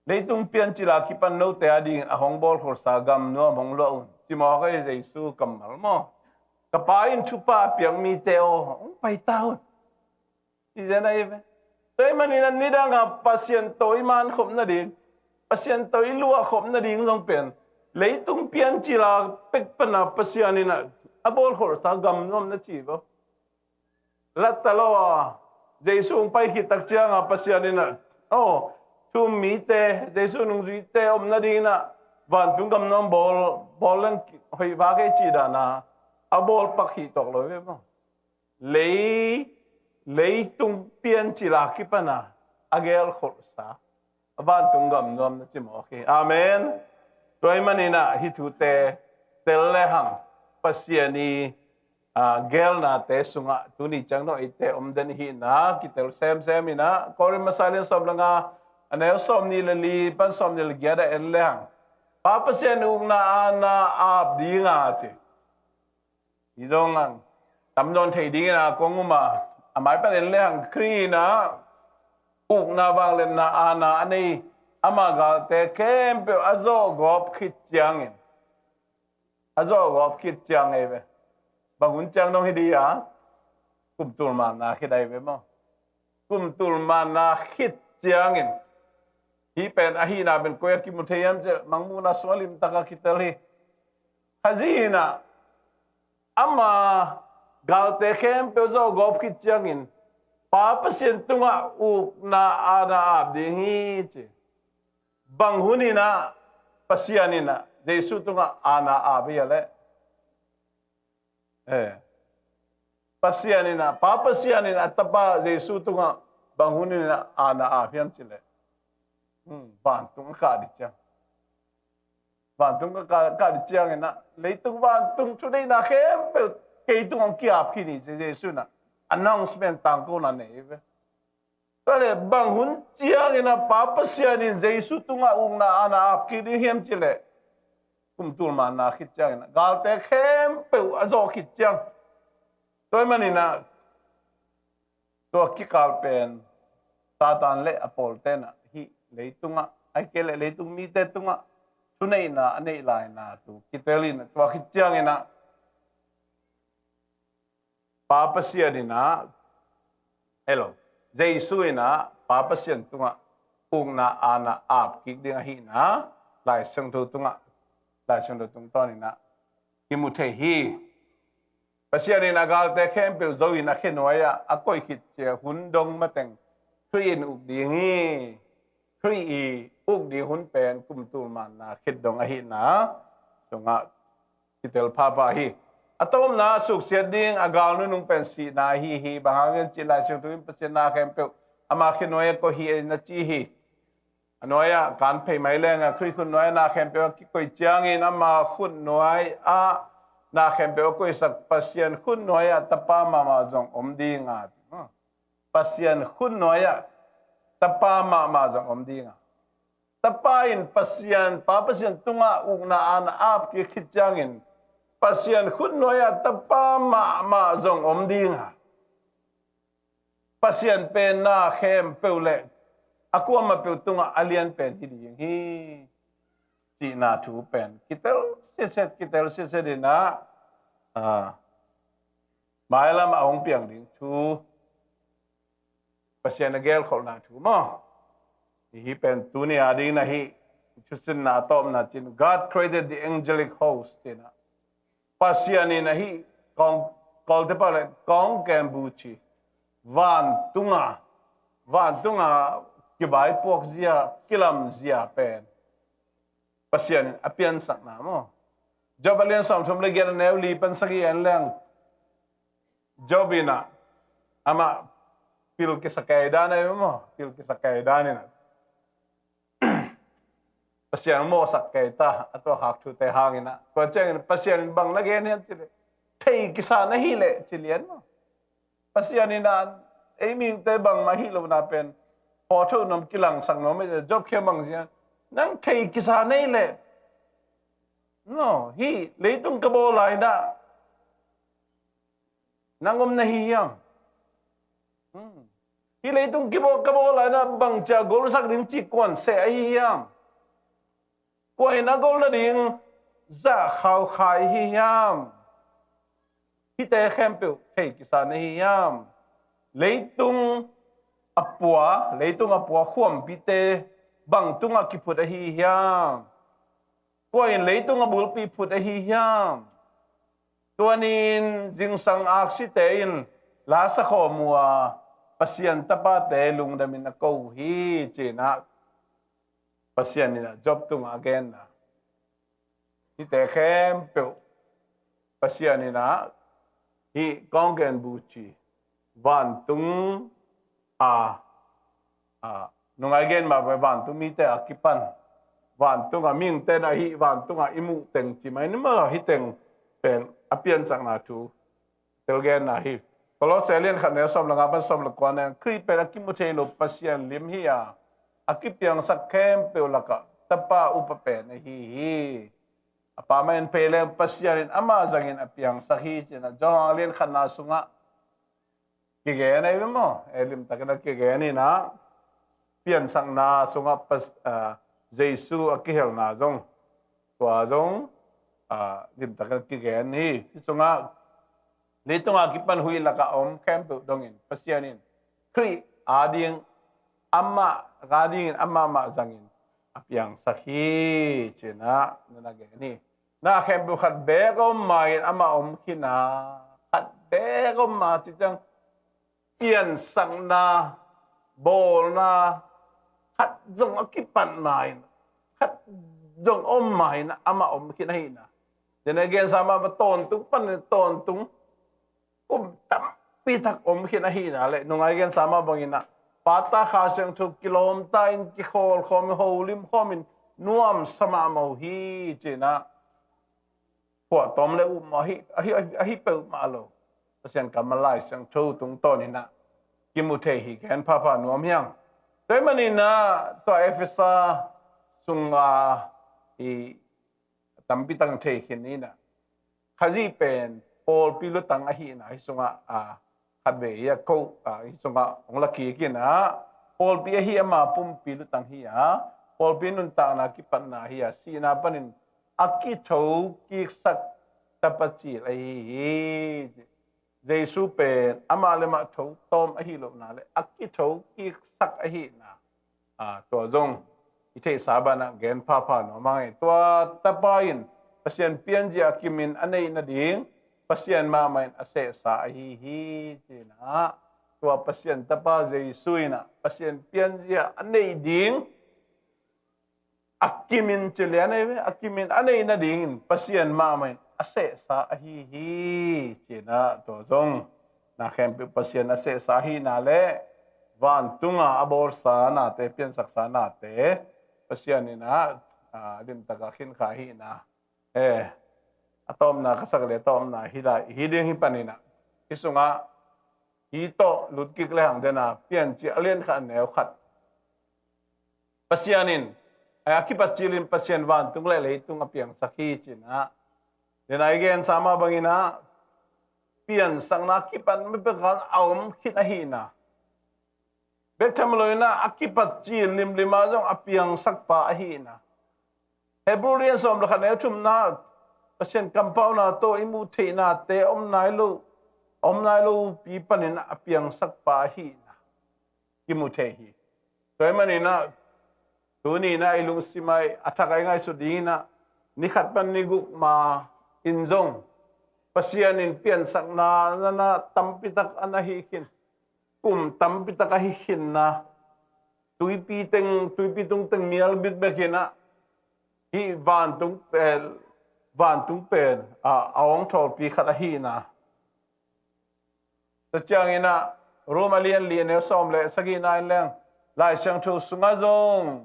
leitung piancil a kipan note a dingin a hong bawlkholhsa gam nuam hong luah un, ci maw, ka hi Jesu kammal maw. Ka Pa in thupha a piak mite aw, hong pai ta un, ci zen ahi ve. Tua hi man in a nidang a Pasian tawh i mankhop nading, Pasian tawh i luahkhop nading zong pen leitung piancil a pek pan a Pasian in a, a bawlkholhsa gam nuam na ci bo. Latta lo a, Jesu hong pai khit tak cianga Pasian in a, aw, thu-um mite, Jesu nungzuite om nading in a vantung gam nuam bawl, bawl leng hoih vak ei cih dan a, a bawlpak hi tawk lo ve maw. Lei, leitung piancil a kipan a, a gelkholhsa a vantung gam nuam na ci maw, okay. Amen. Tua hi man in a hih thute tel le hang, Pasian i, a, gelnate sungah tuni ciang dong eite om den hi na kitel semsem in a, Korin masa lian sawm le nga, a neu sawmnih le li pan sawmnih le giat a en le hang, Pa Pasian ukna aana ap ding a ci. Hi zong ang tam zawn thei dingin a kong um a, a mai pan en le hang, Khrih in a ukna vangliatna aana a nei, ama galte khempeuh a zawhgawp khit ciangin, a zawhgawp khit ciang ei ve. Bang hun ciang dong hi di a, kum tul manna khit ei ve maw. Kum tul manna khit ciangin, hih pen ahihna pen koi a kimu thei hiam cih leh Mangmuhna sung a limtak a kitel hi. Khazih in a ama galte khempeuh zawhgawp khit ciangin Pa Pasian tungah ukna aana ap ding hi ci. Bang hun in a Pasian in a Jesu tungah aana ap hi a leh, eh, Pasian in a, Pa Pasian in a Tapa Jesu tungah bang hun in a aana ap hiam cih leh, hmm, vantung a kah ding ciang. Vantung a kah, kah ding ciangin a, leitung vantung thuneihna khempeuh kei tungah hong ki-ap khin hi ci Jesu in a announcement tangkona nei ve. Tua leh bang hun ciangin a Pa Pasian in Jesu tungah ukna aana ap kik ding hiam cih leh, kum tul manna khit ciangin a galte khempeuh a zawh khit ciang. Tua hi man in a, tua kikal pen Satan le a pawlte in a hih leitungah, ahih kei leh leitung mite tungah thuneihna a neih laina thu kitel in a, tua khit ciangin a Pa Pasian in a, hello, Jesu in a Pa Pasian tungah ukna aana ap kik ding ahihna Lai Siangtho tungah, Lai Siangtho tungtawn in a kimu thei hi. Pasian in a galte khempeuh zo in a khe nuai-ah a koih khit ciang hun dong mateng Khrih in uk ding hi. Khrih i uk ding hun pen kum tul manna khit dong ahihna sungah kitel phapha hi. A tomna suksiat ding a gal nunung pen sihna ahi hi. Bang hang hiam cih leh Lai Siangtho in Pasian na khempeuh ama khe nuai-ah koih hi na ci hi. A nuai-ah kan phei mai leng a, Khrih khut nuai-ah na khempeuh a kikoih ciangin ama khut nuai-ah na khempeuh a koihsak Pasian khut nuai-ah Tapa mahmah zong om ding a, Pasian khut nuai-ah Tapa mahmah zong om ding a. Tapa in Pasian, Pa Pasian tungah ukna aana ap kik khit ciangin Pasian khut nuai-ah Tapa mahmah zong om ding a. Pasian pen na khempeuh le a kuamah peuh tungah a lian pen hi ding hi. Cihna thu pen kitel siaset, kitel siaset inah, ah, mailam a hong piang ding thu Pasian a gelkholhna thu maw? Hi pen tuni a ding na hi. Thusinna a tawpna cin, God created the angelic host, tina. Pasian in ahi kong, kawlte pah le kong ken bu ci, vantunga, vantunga kivaipuak zia, kilam zia pen Pasian in a piansakna maw? Job a lian sawmthum le giat a neu li pan sagih en leng, Job inah amah pil kisa kei dan ahi maw? Pil kisa kei dan inah Pasian mawhsak kei ta, a tua khak thute hang inah. Tua ciangin Pasian in bang na gen hiam cih leh, thei kisa na hi leh ci lian maw? Pasian inah ei mihingte bangmah hih lohna pen hawtho nuam, kilangsak nuam ei. Job khia bang zia, nang thei kisa na hi leh, no, hih leitung ka bawl lai inah nang om na hi hiam? Hmm. Hih leitung kibawl, ka bawl lai inah bangcia golsak ding cih kuan seh ahi hiam? Kua in a gol nading zah khaukhai hi hiam? Hihte khempeuh thei kisa na hi hiam? Leitung a pua, leitung a pua khuampite bang tungah kiphut ahi hiam? Kua in leitung a bulpi phut ahi hiam? Tua ni-in zingsang aksite in la sakhawm uh a, Pasian tapate lungdamin a ko uh hi, ci-in ah Pasian in ah Job tungah a genna. Hihte khempeuh Pasian in ah hih kawngken buci vantung a, a, nungai gen mah bang vantung mite a kipan, vantung a mihingte in ah hih vantung a i muh teng ci mai ni maw, hih teng pen a piansakna thu telgenna hi. Kolose lian khat neu sawm le nga pan sawm le kua nen, Khrih pen a kimu thei lo Pasian lim hi a, a kipiangsak khempeuh lakah tapa upa pen ahi hi. A pa mah in phei leng Pasian in amah zangin a piangsak hi, ci-in ah Johan lian khatna sungah kigen ahi ve maw? E, limtakin a kigen in ah, piansakna sungah Pas-, ah, Jesu a kihelna zong, tua zong, ah, limtakin a kigen hi. Hih sungah leitunga kipan huih lakah a om khempeuh dongin Pasian in Khrih ading amah, adingin amah mah zangin a piangsak hi, ci-in ah nana gen hi. Na khempeuh khat beek a om ma-in amah om khin a, khat beek a om ma ci ciang piansakna, bawlna khat zong a kipan ma-in, khat zong a om ma-in amah om khin ahihna. Tua a gensa mah bang tawntung panin tawntung kum tampi tak om khin ahihna le, nungai gensa mah bangin ah Pa, Ta, Kha Siangtho kilawmta in, kikhawl khawm in, holim khawm in nuamsa mahmah uh hi, ci-in ah phuahtawm le upmawh ahi, ahi, ahi, ahi peuhmah lo. Pasian kammal Lai Siangtho tungtawn in ah kimu thei hi, gen phapha nuam hi hang. Tua ahih manin ah tua Efesa sunga i tampi tak thei khin in ah, Khazih pen pawlpi lutang ahihna hih sungah, a, khatvei hi a ko, a, hih sungah hong la kik in ah, pawlpi ahi ama pumpi lutang hi a, pawlpi nuntakna kipatna hi a, sihna panin a kitho kiksak tapa cil ahi hi. Jesu pen amah le amah tho tawm ahi lohna le a kitho kiksak ahihna, a, tua zong i theihsa banah gen phapha nuam hang e. Tua tapa in Pasian pianzia a kimin a neih nading Pasian mahmah in a sehsa ahi hi, ci-in ah tua Pasian tapa Jesu in ah Pasian pianzia a neih ding a kimin ci lian ahi ve, a kimin a neih nadingin Pasian mahmah in a sehsa ahi hi, ci-in ah tua zong na khempeuh Pasian a sehsa ahihna le vantunga a bawlsa nate, piansaksa nate Pasian in ah, a, limtaka khinkha ahihna. E, a tawpna ka sak le a tawpna hi lai, hi ding hi panin ah, hih sungah hi tawh lutkik le hang den a, Piancil a lian khat a neu khat. Pasian in, a, a kipat cilin Pasian vantung le leitung a piangsak hi, ci-in ah. Tua a i gensa mah bangin ah piansakna kipan mipek a om khin ahihna. Bek tham lo in ah a kipat cil limlim ah zong a piangsak pa ahihna. Hebrew lian sawm le khat neu thumna, Pasian kampauna tawh i muh theihnate om nai lo, om nai lo pi panin a piangsak pa ahihna kimu thei hi. Tua ahih manin ah tuni in ah i lungsim ah a thak ah i ngaihsut ding in ah ni khat pan ni guk ma in zong Pasian in piansakna na, na tampi tak a na hi khin, kum tampi tak a hi khinna, tuipi teng, tuipi tung teng mial bit bek in ah hih vantung pen, vantung pen a, a hong thawlpi khat ahihna. Tua ciangin ah Rom a lian li a neu sawm le sagihna in leng Lai Siangtho sungah zong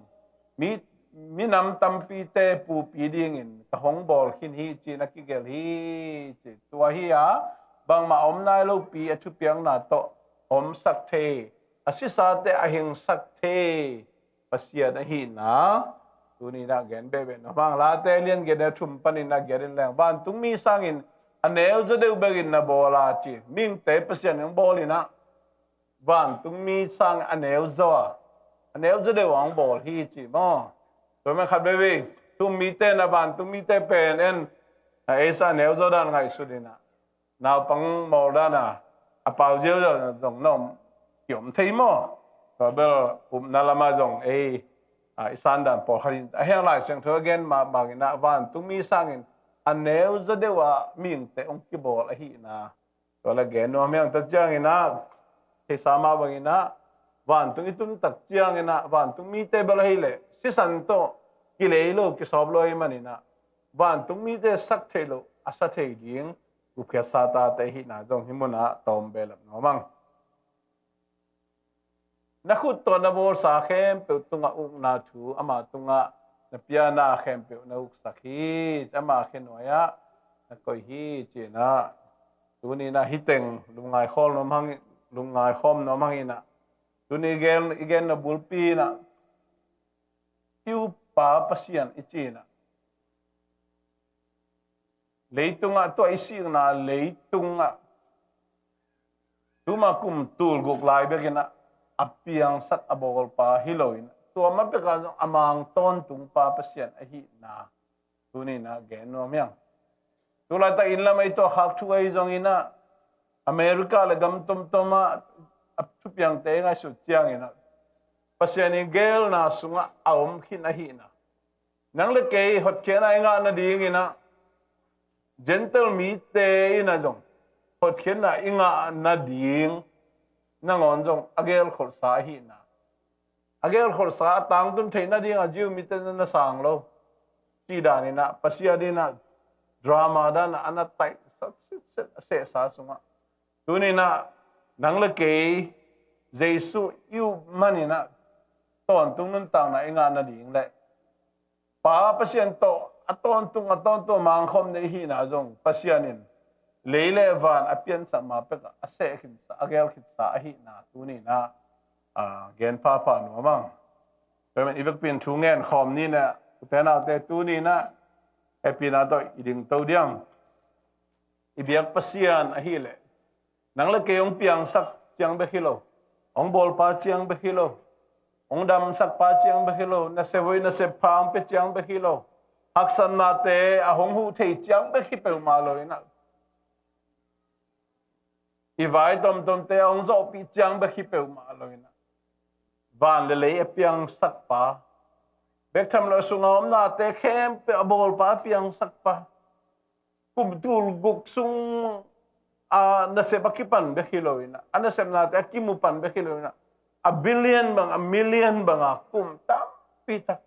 mi, minam tampite pupi dingin ka hong bawl khin hi ci-in a kigelh hi ci. Tua hi a, bangmah om nai lopi a thupiakna tawh omsak thei, a sisate a hingsak thei Pasian ahihna tuni in ah gen behbeh nuam hang. Late lian giat neu thum panin a giat in leng vantungmi sangin a neu zaw deuh bekin na bawl a ci. Mihingte Pasian in hong bawl in ah vantungmi sang a neu zaw a, a neu zaw deuh a hong bawl hi ci maw? Tua man khat veivei thu-um mite in ah vantungmite pen en a, ei sa a neu zaw dan ngaihsut in ah naupang mawl dan a, a pau ziauziau zong na om, kiom thei maw? Tua bel upna lamah zong ei a, i san dan pawlkhat in a, hih Lai Siangtho a gen mah bangin ah vantungmi sangin a neu zaw deuh a mihingte hong kibawl ahihna. Tua la gen nuam hi hang. Tua ciangin ah theihsa mah bangin ah vantung i tun tak ciangin ah vantungmite bel ahih leh sisan tawh kilei lo, kisawp lo ahih manin ah vantungmite sak theih loh a sa thei ding gupkhiatsa tate ahihna zong hih munah tawm behlap nuam hang. Na khut tawh na bawlsa khempeuh tungah ukna thu ama tungah na piana khempeuh na uksak hi. Ama khenuai-ah na koih hi ci-in ah tuni in ah hih teng lungngai khawm nuam hang, lungngai khawm nuam hang in ah tuni i gen, i gen na bulpi in ah i uppa Pasian i ci in ah leitungah, tua i sikna leitungah tuma kum tul guk lai bekin ah a piangsak a bawlpa hi lo in ah tua ma pekah zong a mang tawntungpa Pasian ahihna tuni in ah gen nuam hi hang. Tulaitak inn lam ah i tuahkhak thu ahi zongin ah America le gam tomtom ah a thupiangte i ngaihsut ciangin ah Pasian i geelna sungah a om khin ahihna. Nang le kei hotkhiatna i ngah nadingin ah Gentile mite in ah zong hotkhiatna i ngah nading nangawn zong a gelkholhsa ahihna. A gelkholhsa a tangtun theih nadingah Jew mite na sang lo cih danin ah Pasian in ah drama dan ah a na taihsak sitset a sehsa sungah tuni in ah nang le kei Jesu i up manin ah tawntung nuntakna i ngah nading le Pa Pasian tawh a tawntung, a tawntung a mangkhawm na i hihna zong Pasian in lei le van a piansak ma pekah a seh khinsa, a gel khinsa ahihna tuni in ah, a, gen phapha nuam hang. Tua ahih manin i vekpi in thu ngen khawm ni in ah, ute naute, tuni in ah hehpihna tawh i dingto ding. I biak Pasian ahih leh nang le kei hong piangsak ciang bek hi lo, hong bawlpa ciang bek hi lo, hong damsakpa ciang bek hi lo, nasep hoih nasep pha hong pia ciang bek hi lo, haksatnate a hong huh thei ciang bek hi peuhmah lo in ah, i vai tomtomte a hong zawhpih ciang bek hi peuhmah lo in ah, van le lei a piangsakpa, bek tham lo sungah omnate khempeuh a bawlpa, a piangsakpa, kum tul guk sung a nasep a kipan bek hi lo in ah, a nasepnate a kimu pan bek hi lo in ah, a billion bang, a million bang a kum tampi tak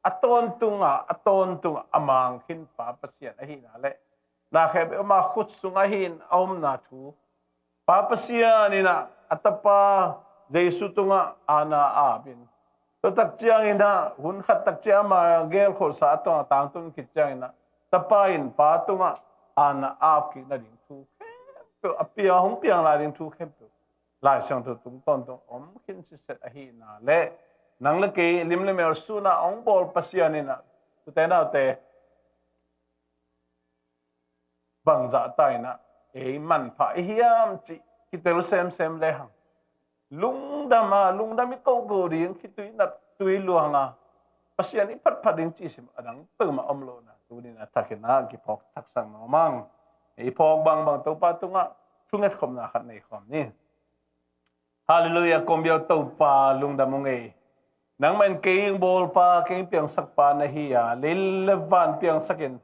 a tawntung a, a tawntung a mang khinpa Pasian ahihna le na khempeuh ama khut sungah hi in a omna thu Pa Pasian in ah a Tapa Jesu tungah aana a ap in, tua tak ciangin ah hun khat tak ciang ama gelkholhsa a tawng a tangtun khit ciangin ah Tapa in Pa tungah aana a ap kik nading thu khempeuh, a pia, hong piang lai ding thu khempeuh Lai Siangtho tung tawntung om khin sitset ahihna le nang le kei lim le mel sun ah hong bawl Pasian in ah, ute naute, bangzah ta in ah ei manpha i hiam cih kitel semsem lehang, lungdam a, lungdam i kohkoh ding, khitui nat tui luang a, Pasian i phatphat ding cih sim a dang peuhmah om lohna tuni-in a thakin a kiphawk thaksak nuam ing. I phawk bangbang Topa tungah thungetkhopna khat nei khawm ni. Halleluiah, kong biak Topa lungdam ung ei. Nangmah in kei hong bawlpa, kei hong piangsakpa na hi a, lei le van piangsakin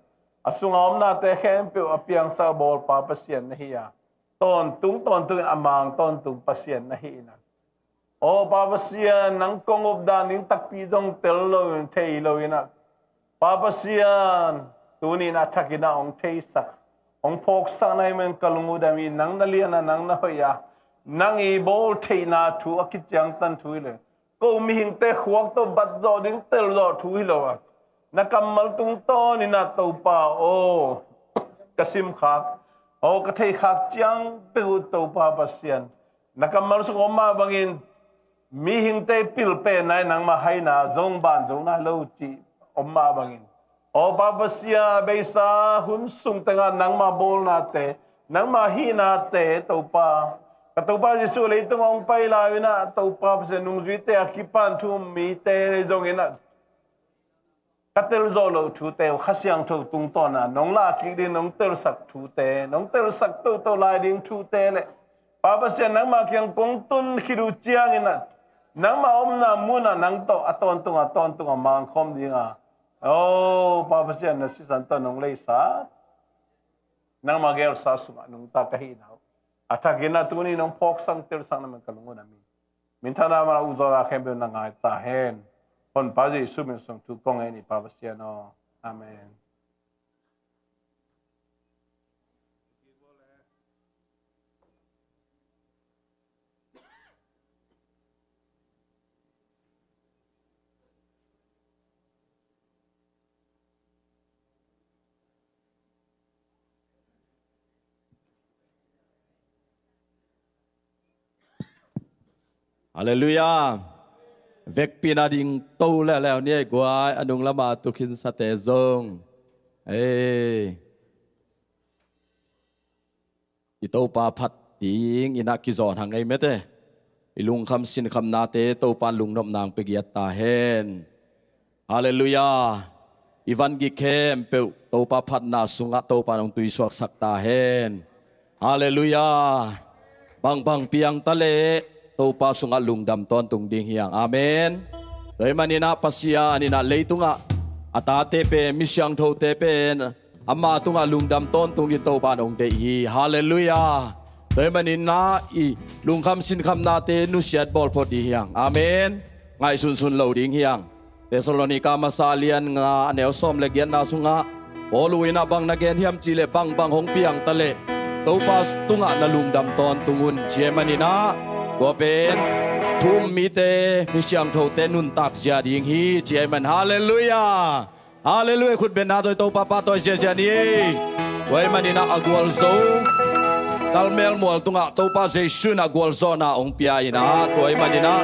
a sunga omnate khempeuh a piangsak a bawlpa Pasian na hi a, tawntung tawntungin a mang tawntung Pasian na hi in a. Aw Pa Pasian, nang kong updan ding takpi zong tel loin, thei loin a, Pa Pasian, tuni-in a thakin a hong theisak, hong phawksak na hih manin ka lung uh dam hi. Nang na lian a, nang na hoih a, nang i bawl theihna thu a kiciangtan thu hi lo. Ko mihingte khuak tawh bat zawh ding tel zawh thu hi lo a, na kammal tungtawnin a Topa aw, ka simkhak, aw ka theihkhak ciang peuh uh Topa Pasian, na kammal sung om mah bangin mihingte pilpehna in nangmah haina zong ban zo nai lo cih om mah bangin, aw Pa Pasian, beisa hun sung tengah nangmah bawlnate, nangmah hihnate Topa, ka Topa Jesuh leitung hong pai lai-in a Topa Pasian, nungzuite a kipan thu-um mite zongin a ka tel zawh loh thute uh Kha Siangtho tungtawna nong lahkik ding, nong telsak thute, nong telsak toto lai ding thute le Pa Pasian, nangmah kiang kong tun khit uh ciangin a, nangmah omna munah nang tawh a tawntung a tawntung a mangkhawm ding a, aw Pa Pasian, na sisan tawh nong leisa, nangmah gelsa sungah nungta ka hihna uh a thakin a tuni nong phawksak telsak na man ka lung uh na mi. Minthanna mah uh zawhna khempeuh na ngai ta hen. Honpa Jesuh min sung thu kong ngen hi Pa Pasian aw. Amen. Halleluiah. Vekpi-in a ding to leuleu ni ei guai, a nung lama tu khinsate zong. Ei. I Topa phat dingin a kizawn hang ei mate. I lungkham sinkhamnate Topa in lungnopna hong pia giat ta hen. Halleluiah. I van gik khempeuh Topa phatna sungah Topa in hong tuisuaksak ta hen. Halleluiah. Bangbang piang ta leh Topa sungah lungdam tawntung ding hi hang. Amen. Tua ahih manin a Pasian in a leitungah a tate pen, mi siangthote pen ama tungah lungdam tawntung dingin Topa in hong deih hi. Halleluiah. Tua ahih manin a i lungkham sinkhamnate nusiat bawl phot ding hi hang. Amen. Ngaihsunsun lo ding hi hang. Thessalonika masa lian nga a neu sawm le giatna sungah Paul in a bang na gen hiam cih leh bangbang hong piang ta leh Topa tungah na lungdam tawntung un ci ahih manin a, tua pen thu-um mite, mi siangthote nuntak zia ding hi ci ahih man. Halleluiah. Halleluiah. Khut beng na tawh Topa pahtawi ziazia ni. Tua ahih manin a gualzo, Karmel mual tungah Topa Jesuh in a gualzawhna hong pia in a, tua ahih manin a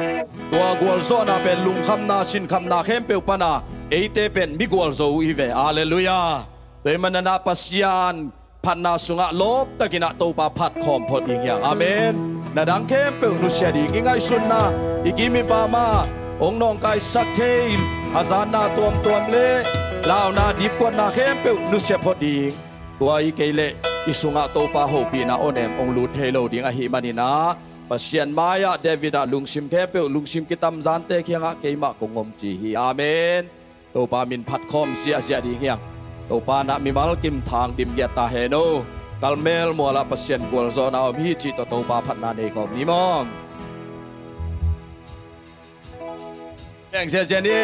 tua gualzawhna pen lungkhamna sinkhamna khempeuh pan a eite pen mi gualzo uh hi ve. Halleluiah. Tua ahih manin a Pasian phatna sungah lawptakin a Topa phat khawm phot ding hi hang. Amen. Na dang khempeuh nusia ding, i ngaihsutna, i kim i pam ah hong nawngkaisak thei a zatna tuamtuam le launa dipkuatna khempeuh nusia phot ding. Tua hi kei leh i sungah Topa hopihna awnem hong lut thei lo ding ahih manin a, Pasian mai-ah David ah lungsim khempeuh, lungsim kitamzante kiangah keimah kong om ci hi. Amen. Topa min phat khawm ziahziah ding hi hang. Topa in a mimal kim thang dim giat ta hen aw. Karmel mual ah Pasian gualzawhna om hi cih tawh Topa phatna nei khawm ni maw. Beng ziahziah ni.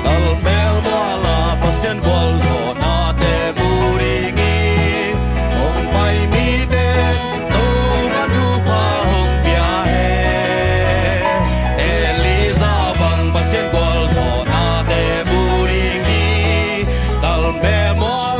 Karmel mual ah Pasian gualzawhnate mu ding hi. Hong pai mite Topa thupha hong pia hen. Elijah bang Pasian gualzawhnate mu ding hi. Karmel mual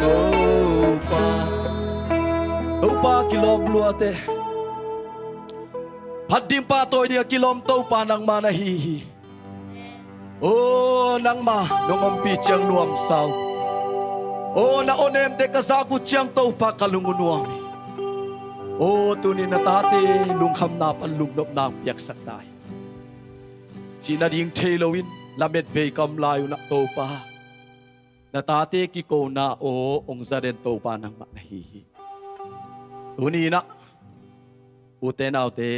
Topa, Topa kilawm luate, phat ding pahtawi ding a kilawm Topa nangmah na hi hi. Aw nangmah nong ompih ciang nuamsa uh. Aw na awnemte ka zak uh ciang Topa ka lung uh nuam hi. Aw tuni na tate lungkhamna pan lungnopna hong piaksak ta hi. Cih nading thei loin lamet vei ka om lai un ah Topa, na tate kikona aw hong za den Topa nangmah na hi hi. Tuni in ah ute naute,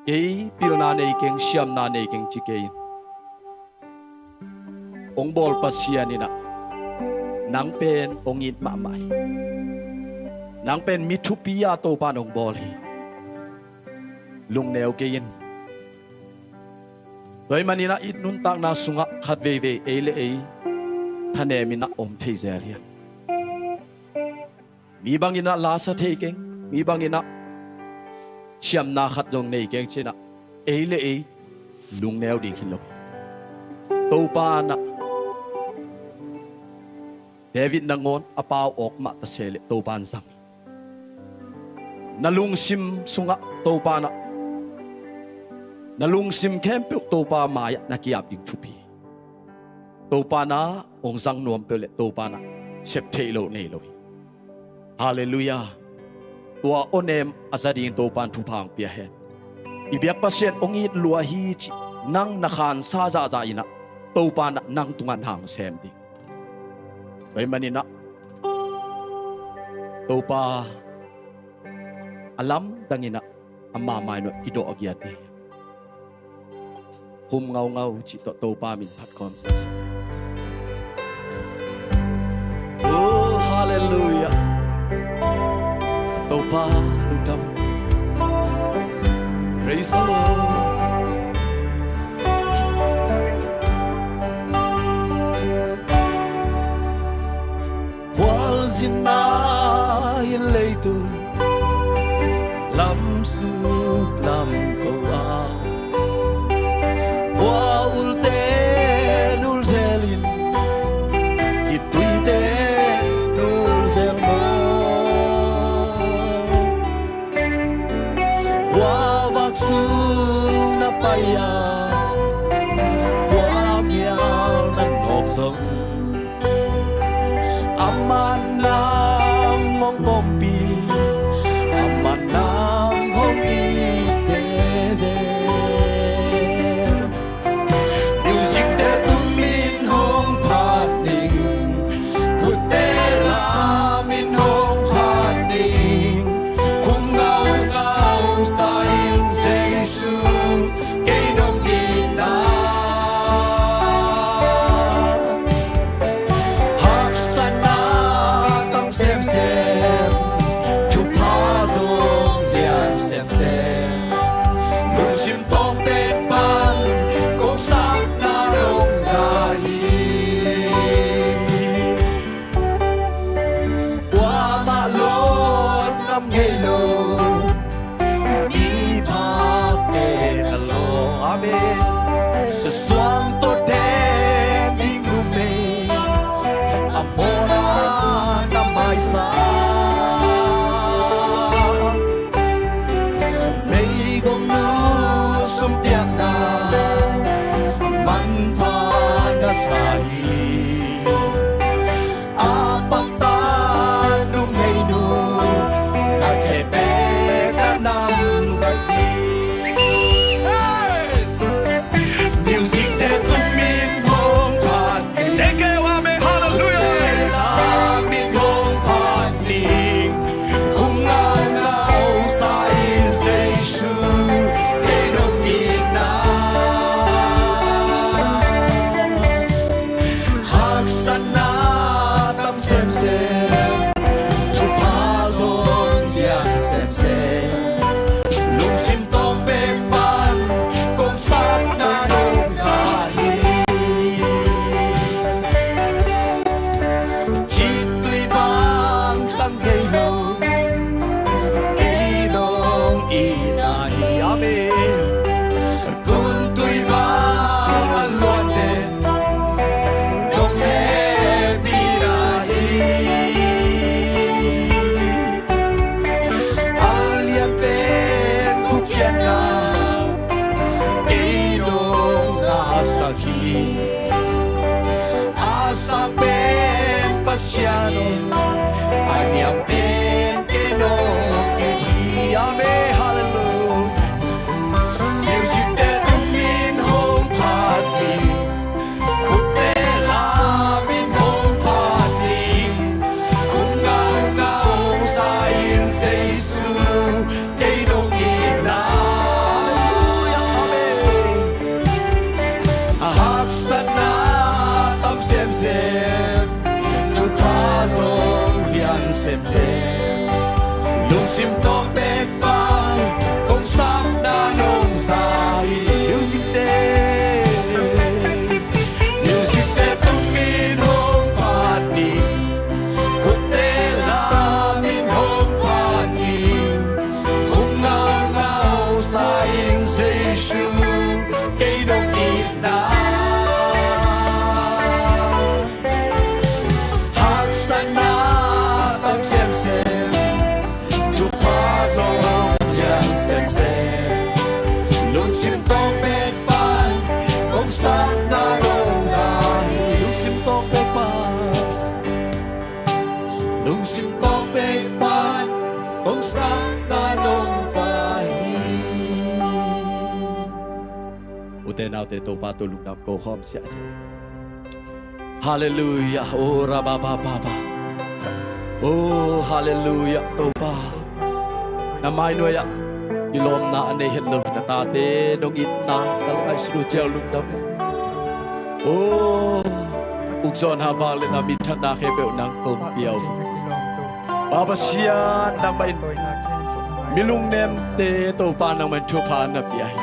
kei pilna nei keng, siamna nei keng ci kei in, hong bawl Pasian in ah nang pen hong it mahmah hi. Nang pen mi thupi a Topa in hong bawl hi. Lungneu kei in. Tua ahih manin ah i nuntakna sungah khat veivei ei le ei thanem in ah om thei zel hi. Mi bangin ah la sa thei keng, mi bangin ah siamna khat zong nei keng ci-in ah ei le ei lungneu ding hi lo. Topa in ah David nangawn a pau awk mah ta se leh Topa in zang hi. Na lungsim sungah Topa in ah, na lungsim khempeuh Topa mai-ah na ki-ap ding thupi hi. Topa in ah hong zang nuam peuh leh Topa in ah sep theih loh nei lo hi. Halleluiah. Tua awnem a za dingin Topa in thupha hong pia hen. I biak Pasian hong it lua hi cih nang na khansa zahzah in ah Topa in ah nang tungah na hong sem ding. Tua ahih manin ah Topa a lamdang in ah ama mai-ah kidawh a giat hi. Khum ngaungau cih tawh Topa min phat khawm sese. Oh halleluiah. Topa lungdam. Praise the Lord. Khualzinna in leitung lamsuk lamkho a, khua ulte nulzel in, khitui te nulzel maw. Khua vak sung na pai a, khua mial na nawk zong, amah nang hong ompih, amah nang hong it veve. Music te tumin hong phat ning, khutte lamin hong phat ning, khum ngaungau sa in Jesu, kei nong itna. Haksatna tam semsem, thupha zong lian semsem, lungsim tawng pen pan kong sakna nong za hi. Kuamah lawn ngam ngei lo, miphakte na lawng. Amen. Ka suang tawh den ding numei, a mawhna na maisak. Meigong nu sumpiakna manpha na sa hi. A pakta numei nu, ka khepek a namsak hi. Music te tumin hong phat hi. Thank you, amen, hallelujah. Sian a niam pen kei nong it hi. Amen. Hallelujah. Music te tung in hong phat ni. Khut te lam in hong phat ni. Khut ngaungau sa in Jesu kei nong itna. Amen. A haksatna tam semsem, thupha zong lian semsem. Lungsim tawng pek pan kong sapna nong za hi. Music te, music te tung in hong phat ni. Khut te lam in hong phat ni. Khut ngaungau sa in Jesu kei nong itna. Haksatna tam semsem, thupha zong lian semsem. Lungsim tawng pek pan kong sapna nong za hi. Lungsim tawng pek pan, lungsim tawng pek pan kong sapna nong za hi. Ute naute, Topa tawh lungdam ko khawm siahsiah. Hallelujah. Oh, rabababa. Oh, hallelujah, Topa. Na mainuai ah kilawmna a nei het lo na tate nong itna ka lungngaih sulu ciau lungdam. Oh, ukzawhna vangliatna minthanna khempeuh nang kong pia uh hi. Pa Pasian, nangmah in mi lungnemte Topa nangmah in thupha na pia hi.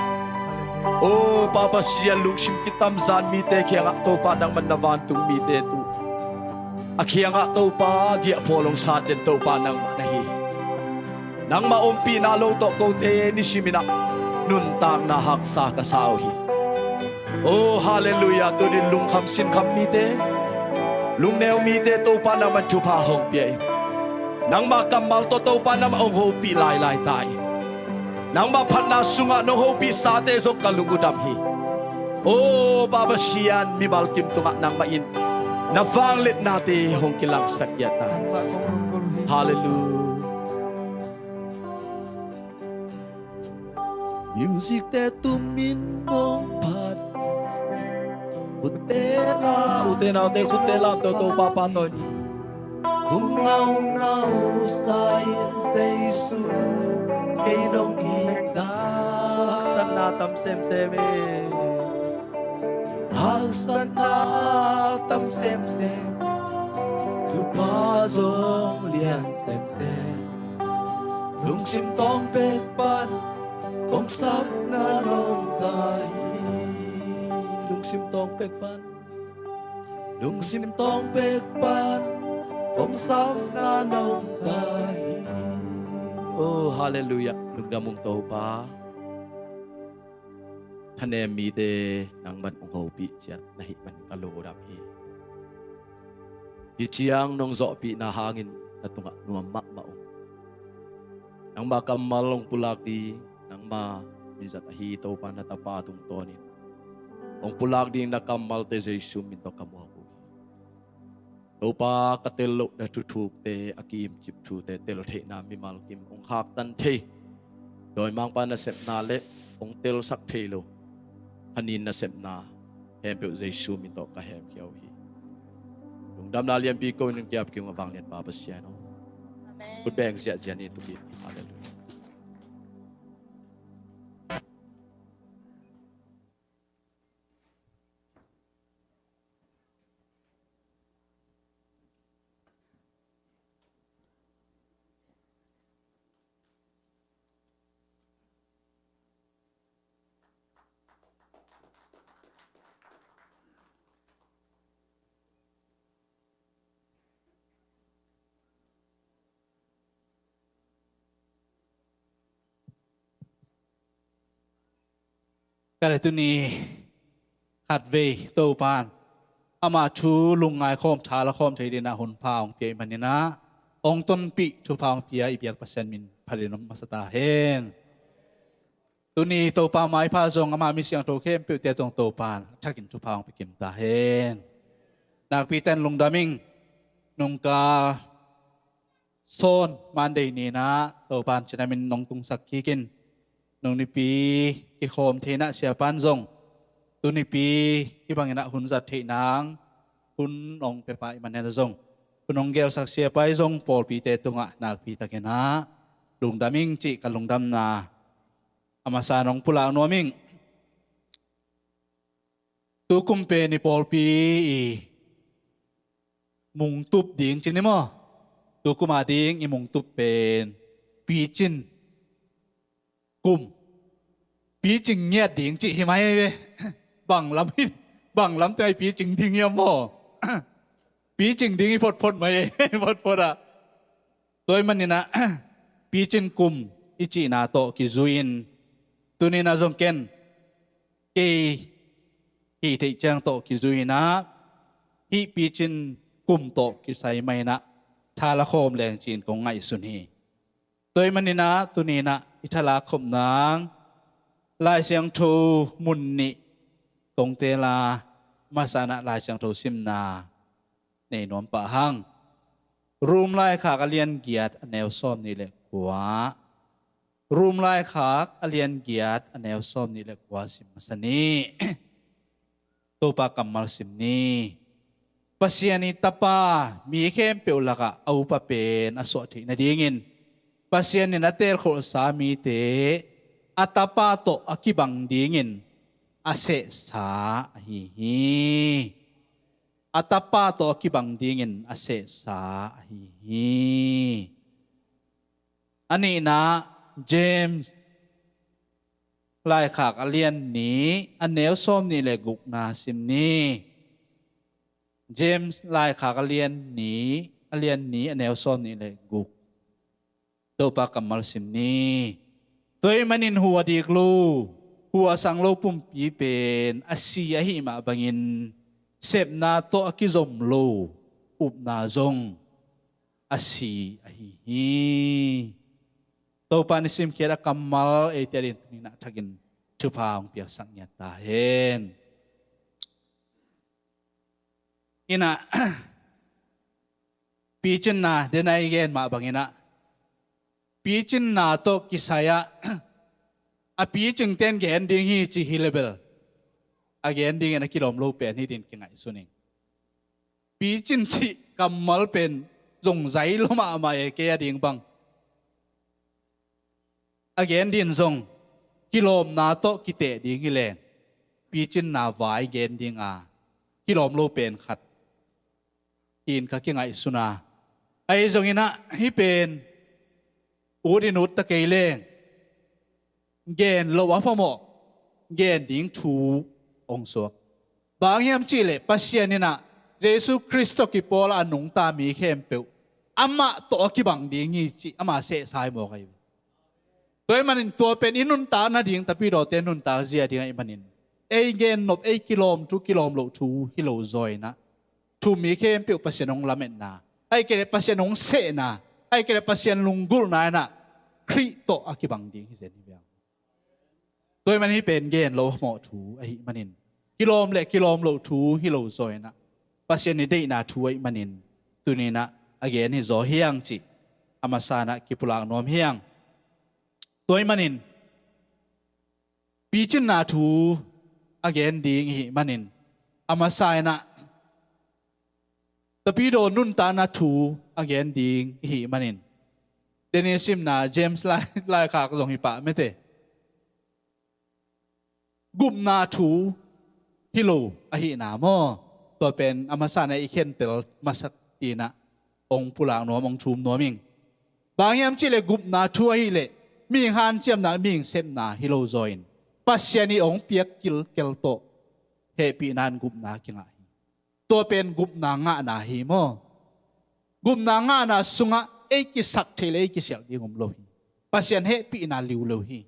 O Pa Pasian, lungsim kitamzan mite kiangah Topa nangmah in na vantung mite tu a kiangah Topa giahphual hong san den Topa nangmah na hi hi. Nangmah ompihna lo tawh kote nisimin ah nuntakna haksa ka sa uh hi. Oh, hallelujah. Tunin lungkham sinkham mite, lungneu mite Topa nangmah in thupha hong pia in. Nangmah kammal tawh Topa nangmah hong hopih lailai ta in. Nangmah phatna sungah nong hopih sate zong ka lung uh dam hi. Oh, Pa Pasian, mimal kim tungah nangmah in na vangliatnate hong kilangsak giat ta in. Hallelujah. Music te tumin nong phat. Khutte lam, ute naute khutte lam tawh Topa pahtawi ni. Khut ngaungau sa in Jesu kei nong itna. Haksatna tam semsem e. Haksatna tam semsem. Thupha zong lian semsem. Lungsim tawng pek pan kong sapna nong za hi. Lungsim tawng pek pan, lungsim tawng pek pan kong sapna nong za hi. Oh, hallelujah. Lungdam ung Topa. Thanem mite nangmah in hong hopih ciat na hih manin ka lungdam hi. Hih ciang nong zawhpihna hangin na tungah nuam mahmah ung. Nangmah kammal hong pulak ding, nangmah mizat ahi Topa na Tapa tungtawnin hong pulak ding na kammalte Jesu min tawh ka muak uh hi. Topa, ka tel lohna thuthukte, a ki-imcip thute tel theihna mimal kim hong khaktan thei, dawimangpa nasepna le hong telsak thei lo khanin nasepna khempeuh Jesu min tawh ka hemkhia uh hi. Lungdamna lianpi ko in hong ki-ap kei ung, a vanglian Pa Pasian aw. Amen. Khut beng ziahziah ni, tung dih ni. Hallelujah. Ka le tuni khatvei Topan ama thu lungngai khawm, thala khawm thei dinah hun pha hong pia ih maninah hong tonpih thupha hong pia i biak Pasian min phatin om masa ta hen. Tuni Topa maipha zong ama mi siangtho khempeuhte tawng Topan a thakin thupha hong pia kim ta hen. Nakpi ten lungdam ing. Nungkal Sawn Monday ni-in ah Topa'n cinamin hong tungsak kik in, nung nipi kikhawm thei-in ah siapa'n zong tu nipi hih bangin ah hun zat theih nang hun hong pia pa ahih manin ah zong hun hong gelsak siapa i zong pawlpite tungah nakpi takin ah lungdam ing cih ka lungdamna a masa-in hong pulak nuam ing. Tu kum pen i pawlpi i mungtup ding ci ni maw? Tu kum a ding i mungtup pen picin kum, picing ngiat ding cih hi mai ve. Bang lam hi, bang lam teng ah i picing ding hiam maw? Picing ding hi photphot mai, photphot ah. Tua ahih manin ah picin kum i cihna tawh kizui-in tuni-in ah zong ken kei hih theih ciang tawh kizui-in ah hih picin kum tawh kisai mah in ah thala khawm leng ci-in kong ngaihsun hi. Tua ahih manin ah tuni-in ah i thalak khop nang Lai Siangtho mun nih kong teel a, masa-in ah Lai Siangtho simna nei nuam pah hang. Rom laikhak a lian giat a neu sawm nih le kua. Rom laikhak a lian giat a neu sawm nih le kua sim masa ni. Topa kammal sim ni. Pasian i Tapa mi khempeuh lakah a upa pen a suah theih nadingin Pasian in a teelkholhsa mite a Tapa tawh a kibang dingin a sehsa ahi hi. A Tapa tawh a kibang dingin a sehsa ahi hi. A nihna James laikhak a lian nih a neu sawm nih le gukna sim ni. James laikhak a lian nih, a lian nih a neu sawm nih le guk. Topa kammal sim ni. Tua ahih manin hu a dik lo, hu a sang lo pumpi pen a si ahih mah bangin sepna tawh a kizom lo upna zong a si ahi hi. Topa in i simkhiat a kammal eite adingin tuni-in ah thakin thupha hong piaksak ngiat ta hen. Inn ah picinna den a i gen mah bangin ah picinna tawh kisai ah a picingte'n gen ding hi ci hi leh bel a gen dingin a kilawm lo pen hi dingin kingaihsun ing. Picin cih kammal pen zong zai lo mahmah e, kei ading bang. A gen dingin zong kilawmna tawh kiteh ding hi leng picinna vai gen ding a kilawm lo pen khat hi-in ka kingaihsun a. Ahi zongin ah hih pen ut in ut ta kei leng gen loh a phamawh gen ding thu hong suak. Bang hiam cih leh Pasian in ah Jesu Khrist tawh kipawl a nungta mi khempeuh amah tawh a kibang ding hi cih ama sehsa hi mawk ahi. Tua ahih manin tua pen i nuntak nading, tapidawte nuntak zia ding ahih manin ei gen nop, ei kilawm thu, kilawm loh thu hi lo zaw in ah thu-um mi khempeuh Pasian hong lametna, ahih kei leh Pasian hong sehna, ahih kei leh Pasian lunggulhna in ah Khrih tawh a kibang ding hi zen hi bang. Tua ahih manin hih pen gen loh a phamawh thu ahih manin kilawm le kilawm loh thu hi lo zaw in ah Pasian i deihna thu ahih manin tuni-in ah a gen hi zaw hi hang cih a masa-in ah kipulak nuam hi hang. Tua ahih manin picinna thu a gen ding i hih manin a masa-in ah tapidaw nuntakna thu a gen ding i hih manin den i simna James lai, laikhak zong hi pah mete. Gupna thu hi lo ahihna maw? Tua pen a masa-in ah i khentel masak in ah hong pulak nuam, hong thum nuam ing. Bang hiam cih leh gupna thu ahih leh mihing hanciamna, mihing sepna hi lo zaw in Pasian in hong piak kilkel tawh hehpihna in gupna kingah hi. Tua pen gupna ngahna hi maw? Gupna ngahna sungah ei kisak theih le ei kisialh ding om lo hi. Pasian hehpihna liuleu hi.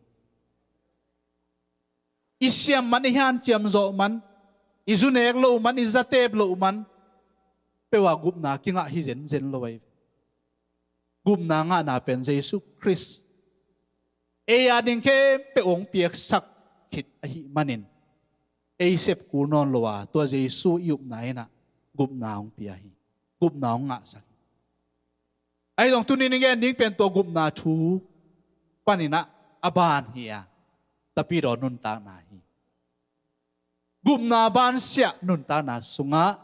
I siam man, i hanciam zawh man, i zu nek loh man, i za teep loh man peuh ah gupna kingah hi zenzen lo ahi. Gupna ngahna pen Jesu Khrist ei ading khempeuh hong piaksak khit ahih manin ei sep kul nawn lo a, tua Jesu i upna in ah gupna hong pia hi. Gupna hong ngahsak hi. Ahi zong tuni-in i gen ding pen tua gupna thu panin ah a ban hi a, tapidaw nuntakna hi. Gupna bansiah nuntakna sungah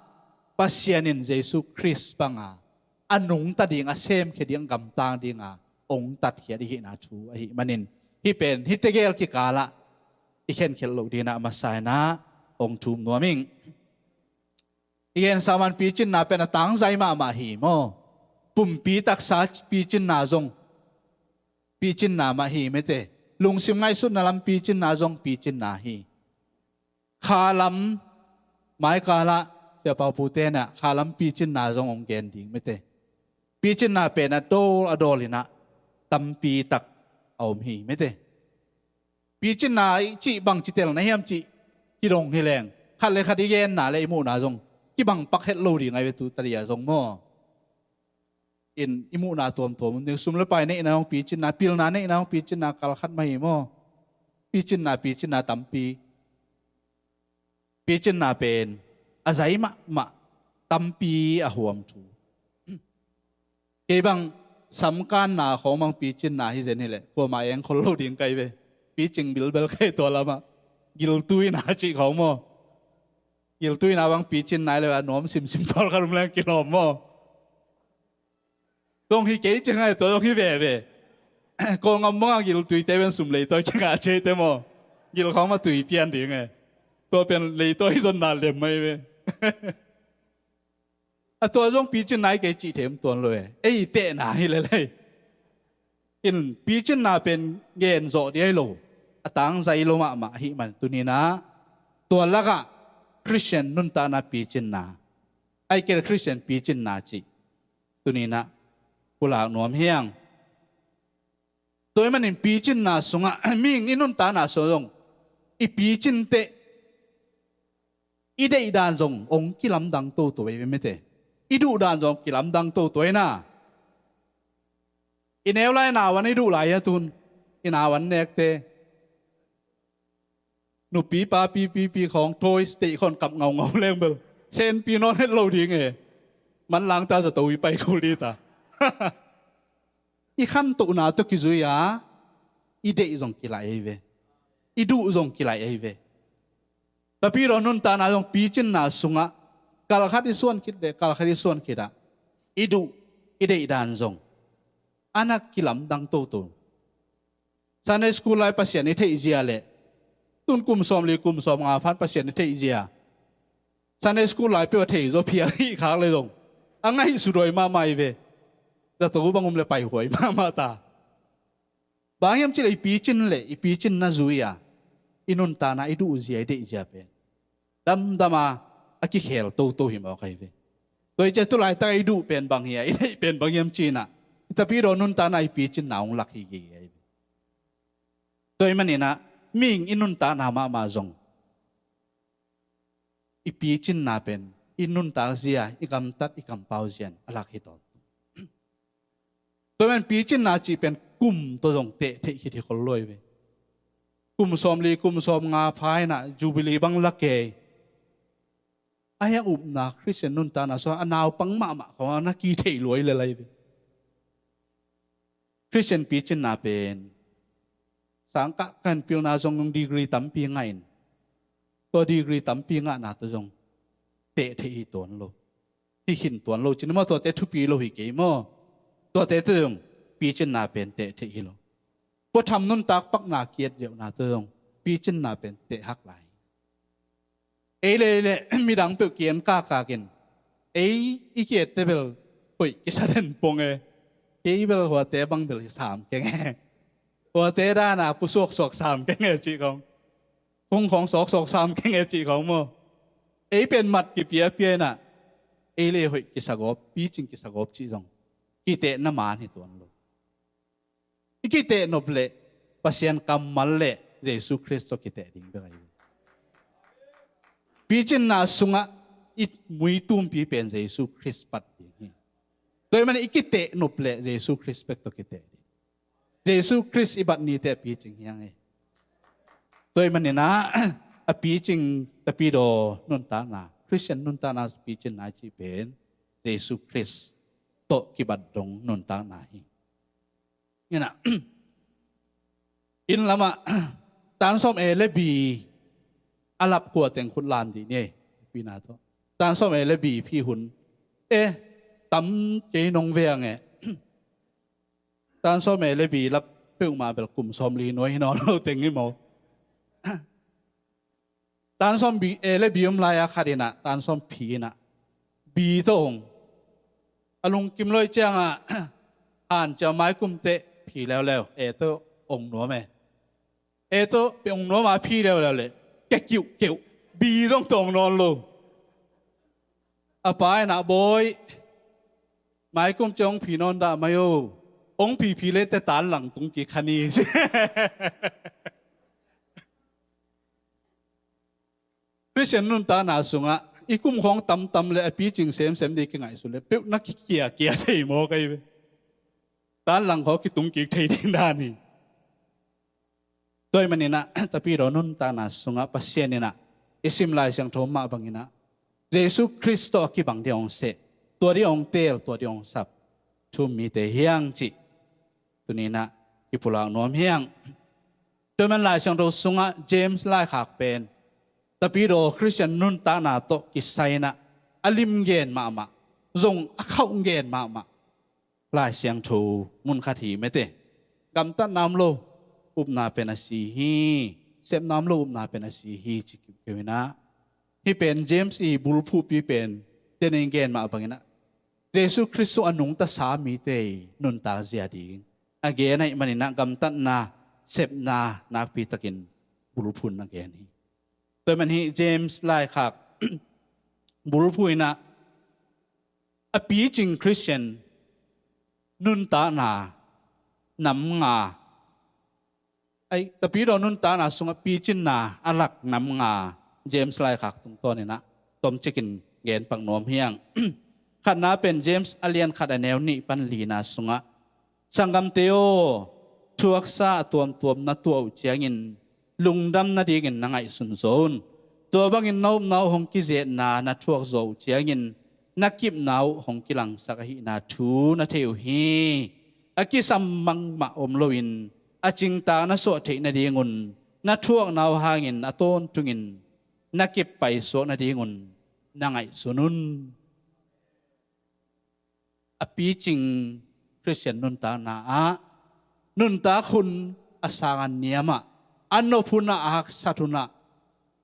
Pasian in Jesu Khrist banga a nungta ding, a semkhia ding, a gamtang dinga hong tatkhiat i hihna thu ahih manin, hih pen hih tegel kikalah i khenkhiat loh dingin ah a masa in ah hong thum nuam ing. I gensa man picinna pen a tangzai mahmah hi maw? Pumpi taksa picinna zong picinna mah hi mete. Lungsim ngaihsutna lam picinna zong picinna hi. Khalam, maikalah Sia Pau Pu te in ah khalam picinna zong hong gen ding mete. Picinna pen a dawl a dawl in ah tampi tak a om hi mete. Picinna i cih bang ci telna hiam cih kidong hi leng, khat le khat i genna le i muhna zong kibang pak het lo ding ahi ve, tu tadia zong maw. In i muhna tuamtuam om ding, sum le pai neihna hong picinna, pilna neihna hong picinna kal khat mah hi maw? Picinna, picinna tampi. Picinna pen a zai mahmah, tampi a huam thu. Kei bang samkanna khawng bang picinna hi zen hileh kuamah eng khol lo ding kai ve. Picing bilbel kai tua lamah. Giltuina cih khawng maw? Giltuina bang picinna hi le a nuam simsim tawlkhat um leng kilawm maw? Zong hi kei ci ngai tua zong hi veve. Kawlngam banga giltuite pen sum leitawi kingah cihte maw? Gil khawng mah tui pian ding e. Tua pen leitawi zonna lem mai ve. A tua zong picinna hi kei cih them tuan lo e. Ei tehna hi lelei. In picinna pen gen zawh dih ahi lo, a tangzai lo mahmah ahih man tuninah tua lakah Khristian nuntakna picinna, aike Khristian picinna cih tuninah pulak nuam hiang. Tua ahih manin picinna sungah mihing i nuntakna sungah zong i picin teh i deih dan zong hong kilamdang toto ei ve mete. I duh dan zong kilamdang toto ei na. I neu lai nawan i duh lai a tun i nawan nekte nupi papi pipi khawng toys deih khawng kap ngaungau leng bel senpi nawn het lo ding e. Manlang ta zato i pai ko li ta. I khantohna tawh kizui a i deih zong kilaih ei ve. I duh zong kilaih ei ve. Tapidaw nuntakna zong picinna sungah kalkhat i suan khit le kalkhat i suan khitah i duh i deih dan zong a na kilamdang toto. Sunday school lai Pasian i theih zia le tun kum sawm li kum sawm nga phan Pasian i theih zia. Sunday school lai peuh a thei zaw phial hih khak le zong a ngaih sudawi mahmah i ve. Zato bang um le paihuai mahmah ta. Bang hiam cih le i picin le i picin na zui a i nuntakna i duh zia i deih zia pen damdam a a kikhel toto hi mawk ahi ve. Tua i cia tu laitak i duh pen bang hi a i deih pen bang hiam cinah i tapidaw nuntakna i picinna hong lak hi gige ahi ve. Tua ahih maninah mihing i nuntakna mahmah zong i picinna pen i nuntak zia, i gamtat, i kampau zia in a lak hi tawntung. Tua ahih manin picinna cih pen kum tawh zong teh theih khit hi khol lo ahi ve. Kum sawm li kum sawm nga pha inah Jubilee bang la kei. A hiang upna Khristian nuntakna sungah a naupang mahmah khawng a na ki thei luai le lai ve. Khristian picinna pen sangkah kan pilna zong degree tampi ngah in tua degree tampi ngahna tawh zong teh theih hi tuan lo. Hi khin tuan lo cin maw, tuate thupi lo hi kei maw? Tuate tawh zong picinna pen teh theih hi lo. Puatham nuntak pakna kiat zeuhna tawh zong picinna pen teh hak lai. Ei le ei le midang peuh kian kakak in ei i kiatte bel hoih kisa den pong e. Kei bel huate bang bel hi sam keng e. Huate dana pu suaksuak sam keng e cih khawng. Phung khawng suaksuak sam keng e cih khawng maw? Ei pen mat kipiapia inah ei le hoih kisagawp, picing kisagawp cih zong kitehna man hi tuan lo. I kiteh nop leh Pasian kammal le Jesu Khrist tawh kiteh ding bek ahi. Picinna sungah i muitumpi pen Jesu Khrist pat ding hi. Tua ahih manin i kiteh nop leh Jesu Khrist bek tawh kiteh ding. Jesu Khrist i bat nite a picing hiang hi. Tua ahih maninah a picing tapidaw nuntakna, Khristian nuntakna picinna cih pen Jesu Khrist tawh kibat dong nuntakna hi. Ina, inn lamah tansawm A le B a lap kua teng khut lam dih ni ei. Pina tawh tansawm A le B phi hun e, tam kei nong veng e. Tansawm A le B lap peuhmah bel kum sawmli nuai hi nawn lo teng hi maw? Tansawm B, A le B om lai-a khat inah tansawm phi inah B tawh ong a lungkim loih ciangah han ciau mai kum teh phi leuleu. A tawh ong nuam e. A tawh pe ong nuam a phi leuleu le ke kiuh keuh. B zong tawh ong nawn lo. A pa inah bawi, mai kum ciang ong phi nawn dah mai o. Ong phi phi le te tan lang tung kik kha ni. Christian nuntakna sungah i kum khawng tamtam le a picing semsem dih kingaihsun le peuh na kikiakia thei maw kai ve. Tan lang khaw kitung kik thei ding dan hi. Tua ahih maninah tapidaw nuntakna sungah Pasian inah i sim Lai Siangtho mah banginah Jesu Khrist tawh a kibang ding hong seh, tua ding hong teel, tua ding hong sap thu-um mite hiang cih tuninah kipulak nuam hiang. Tua man Lai Siangtho sungah James laikhak pen tapidaw Christian nuntakna tawh kisai inah a limgen mahmah, zong a khauhgen mahmah Lai Siangtho munkhat hi mete. Gamtatna om lo upna pen a si hi, sepna om lo upna pen a si hi ci kiukiu inah, hih pen James i bulphuhpi pen tenin gen mah banginah Jesu Khrist sung a nungtasa mite i nuntak zia ding a gen ahih maninah gamtatna, sepna nakpitakin bulphuh na gen hi. Tua man hih James laikhak bulphuh inah a picing Christian nuntakna nam nga, ai, tapidaw nuntakna sungah picinna a lak nam nga James laikhak tungtawninah tomcikin gen pak nuam hiang. Khatna pen James a lian khat a neu nih pan lina sungah, Sanggamte aw, thuaksa a tuamtuam na tuah uh ciangin lungdam nadingin na ngaihsun zaw un. Tua bangin na upna uh hong kizetna na thuak zaw uh ciangin na kipna uh hong kilangsak ahihna thu na thei uh hi. A kisam bangmah om loin a cingtak na suah theih nadingun na thuakna uh hangin a tawntungin na kip paisuak nadingun na ngaihsun un. A picing Christian nuntakna ah nuntak hun a sang a niam ah a nop hun ah a haksat hun ah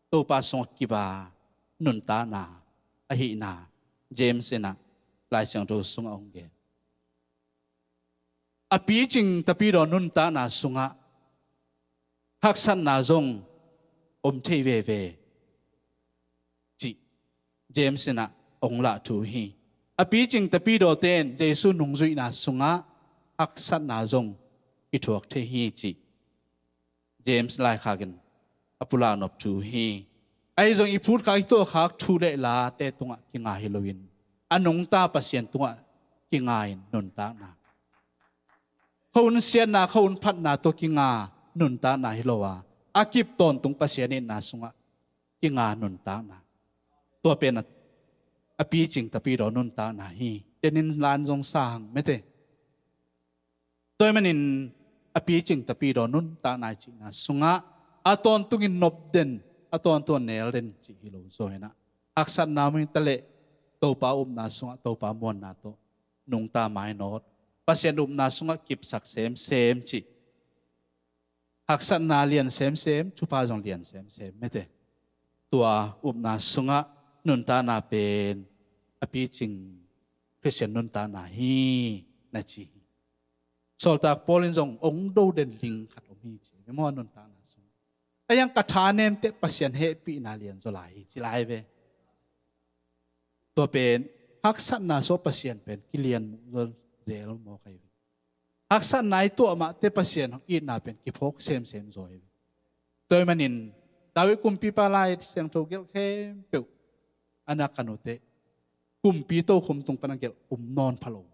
Topa sungah kiba nuntakna ahihna James inah Lai Siangtho sungah hong gen. A picing tapidaw nuntakna sungah haksatna zong om thei veve cih James inah hong lah thu hi. A picing tapidawte in Jesu nungzuihna sungah haksatna zong i thuak thei hi cih James laikhak in a pulak nop thu hi. Ahi zong i phutkhak i tuahkhak thu le late tungah kinga hi loin a nungta Pasian tungah kinga in nuntakna, khuahun siatna, khuahun phatna tawh kinga nuntakna hi lo a, a kip tawntung Pasian itna sungah kinga nuntakna, tua pen a, a picing tapidaw nuntakna hi. Tenin lan zong sa hang mete. Tua ahih manin a picing tapidaw nuntakna i cihna sungah a tawntungin nop den, a tawntung a nel den cih hi lo zaw inah haksatna om hi taleh Topa upna sungah Topa muanna tawh nungta mainawt, Pasian upna sungah kipsak semsem cih. Haksatna lian semsem, thupha zong lian semsem mete. Tua upna sungah nuntakna pen a picing Christian nuntakna hi na ci hi. Sawltak Paul in zong ong do den ling khat om hi ci hi maw, nuntakna sungah. A yang ka tha nemteh Pasian hehpihna lian zaw lai hi ci lai ve. Tua pen haksatna sawh Pasian pen kilian muh zaw zel maw kai ve. Haksatna i tuah mahteh Pasian itna pen kiphawk semsem zaw hi ve. Tua ahih manin David kumpipa Lai Siangtho gelh khempeuh a na kan uhteh kumpi tokhom tung pan a gelh um nawn pha lo.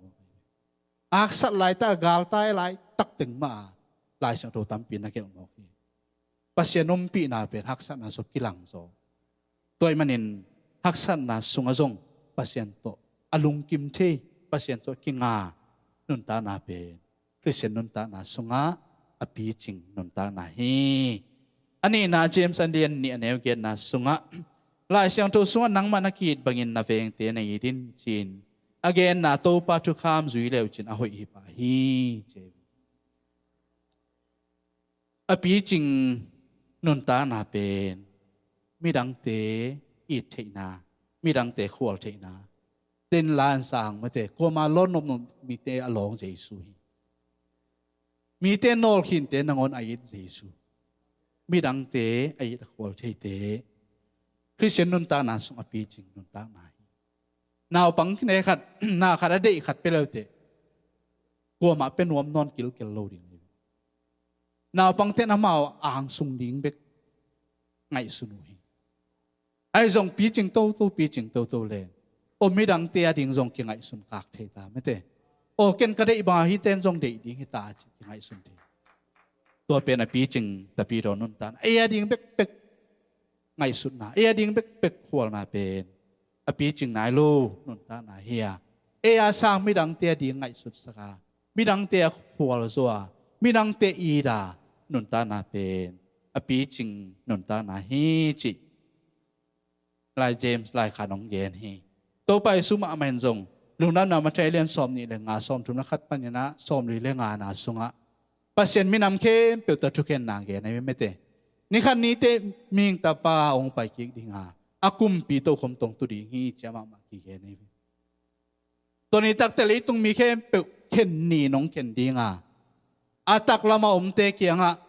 A haksat laitak, a galtai laitak teng mah a Lai Siangtho tampi na gelh mawk hi. Pasian ompihna pen haksatna sungah kilang zaw. Tua ahih manin haksatna sungah zong Pasian tawh a lungkim thei, Pasian tawh kinga nuntakna pen Khristian nuntakna sungah a picing nuntakna hi. A nihna James a lian nih a neu giatna sungah, Lai Siangtho sungah nangmah na ki-it bangin na vengte na it in, ci-in a genna Topa thukham zui le uh cin a hoih hi pah hi, ci. A picing nuntakna pen midangte it theihna, midangte khual theihna, den lan sang mate, kuama lawn nopnop mite a lawng Jesu hi. Mite nawlkhinte nangawn a it Jesu. Midangte a it a khual theite Khristian nuntakna sung a picing nuntakna hi. Naupang kine khat, na khat a deih khat pia leuteh, kuamah pia nuam nawn kilkel lo ding hi. Naupangte in amau angsung ding bek ngaihsun uh hi. Ahi zong picing toto, picing toto le, aw, midangte a ding zong kingaihsun kak thei ta mate. Aw, ken ka deih bang a hite in zong deih ding hi ta, ci kingaihsun thei. Tua pen a picing tapidaw nuntakna, ei a ding bekbek ngaihsutna, ei a ding bekbek khualna pen a picing nai lo nuntakna hi a, ei a sang midangte a ding ngaihsutsak a, midangte a khual zaw a, midangte it a nuntakna pen a picing nuntakna hi, cih Lai James laikhak hong gen hi. Topa Jesu mahmah in zong Lungdamna Matthai a lian sawmnih le nga, sawmthum le khat panin ah sawmli le ngana sungah Pasian minam khempeuh tawh thukhenna gen ahi mate. Ni khat ni teh Mihing Tapa hong pai kik ding a, a kumpi tokhom tawh hong tu ding hi, ci-a mahmah kigen ahi. Tua ni takteh leitung mi khempeuh khen ni nong khen ding a, a taklam a omte kiangah,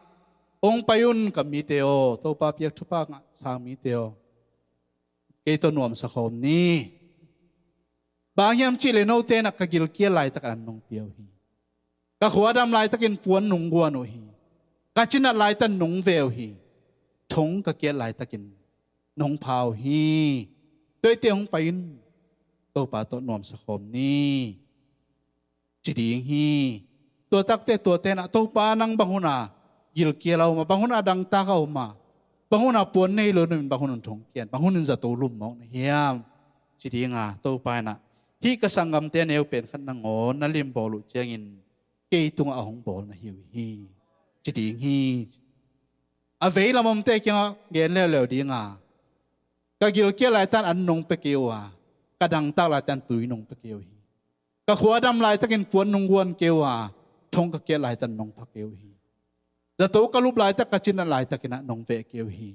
hong pai un ka mite aw, Topa piak thupha ngah sang mite aw, kei tawh nuamsa khawm ni. Bang hiam cih leh note in ah ka gilkial laitakin an nong pia uh hi. Ka khua a dam laitakin puan nong guan uh hi. Ka cinat laitak nong ve uh hi. Thong ka kiat laitakin nong pha uh hi. Tua hi teh hong pai in, Topa tawh nuamsa khawm ni, ci ding hi. Tua takteh tuate in ah, Topa, nang bang hun a gilkial a om a, bang hun a dangtak a om a, bang hun a puan nei lo na om in, bang hun in thong kiat, bang hun in zato lum mawk na hiam, ci ding a, Topa in ah, hih ka sanggamte a neu pen khat nangawn na lim bawl uh ciangin kei tungah a hong bawl na hi uh hi, ci ding hi. A veilam omte kiangah gen leuleu ding a, ka gilkial laitakin an nong pia kei uh a, ka dangtak laitakin tui nong pia kei uh hi. Ka khua a dam laitakin puan nong guan kei uh a, thong ka kiat laitakin nong pha kei uh hi. Zato ka lup laitak, ka cinat laitakin ah nong veh kei uh hi.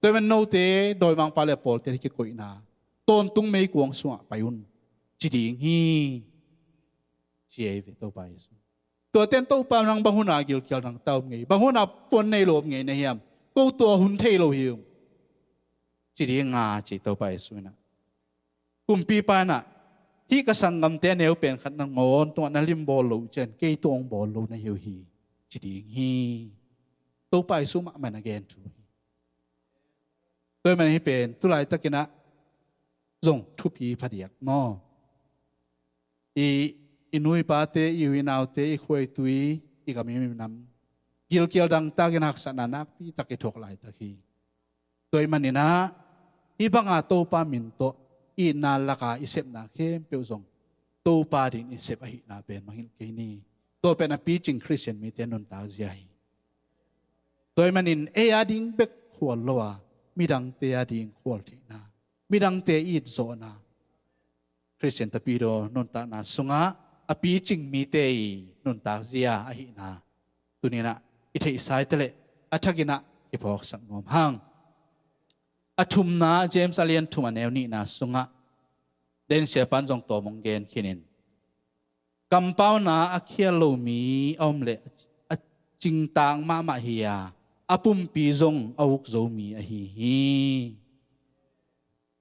Tua ahih manin note dawimangpa le a pawlte hih kikoihna tawntung meikuang sungah pai un, ci ding hi, ci ahi ve Topa Jesu. Tuate in, Topa, nang bang hun a gilkial dangtak om ngei, bang hun a puan nei lo om ngei na hiam, ko tua hun thei lo hi ung, ci ding a, ci Topa Jesu in ah. Kumpipa in ah, hih ka sanggamte a neu pen khat nangawn tungah na lim bawl loh ciang kei tungah hong bawl lo na hi uh hi, ci ding hi. Topa Jesu mahmah in a gen thu hi. Tua ahih manin hih pen tu laitakin ah zong thupi phadiak maw? I, i nu i pate, i u i naute, i khua i tui, i gam i minam gilkial dangtakin haksatna nakpitak i thuak laitak hi. Tua ahih manin ah hih banga Topa min tawh itna laka i sepna khempeuh zong Topa dingin i sep ahihna pen mangngilh kei ni. Tua pen a picing Khristian mite nuntak zia hi. Tua ahih manin ei a ding bek khual lo a, midangte a ding khual theihna, midangte itzawhna, Khristian tapidaw nuntakna sungah a picing mite i nuntak zia ahihna tuni-in ah i theihsa i hih leh a thakin ah kiphawksak nuam hang. A thumna, James a lian thum a neu nihna sungah Daniel siapa in zong tawm hong gen khinin, kampauna a khial lo mi a om leh a cingtaak mahmah hi a, a pumpi zong a uk zo mi ahi hi.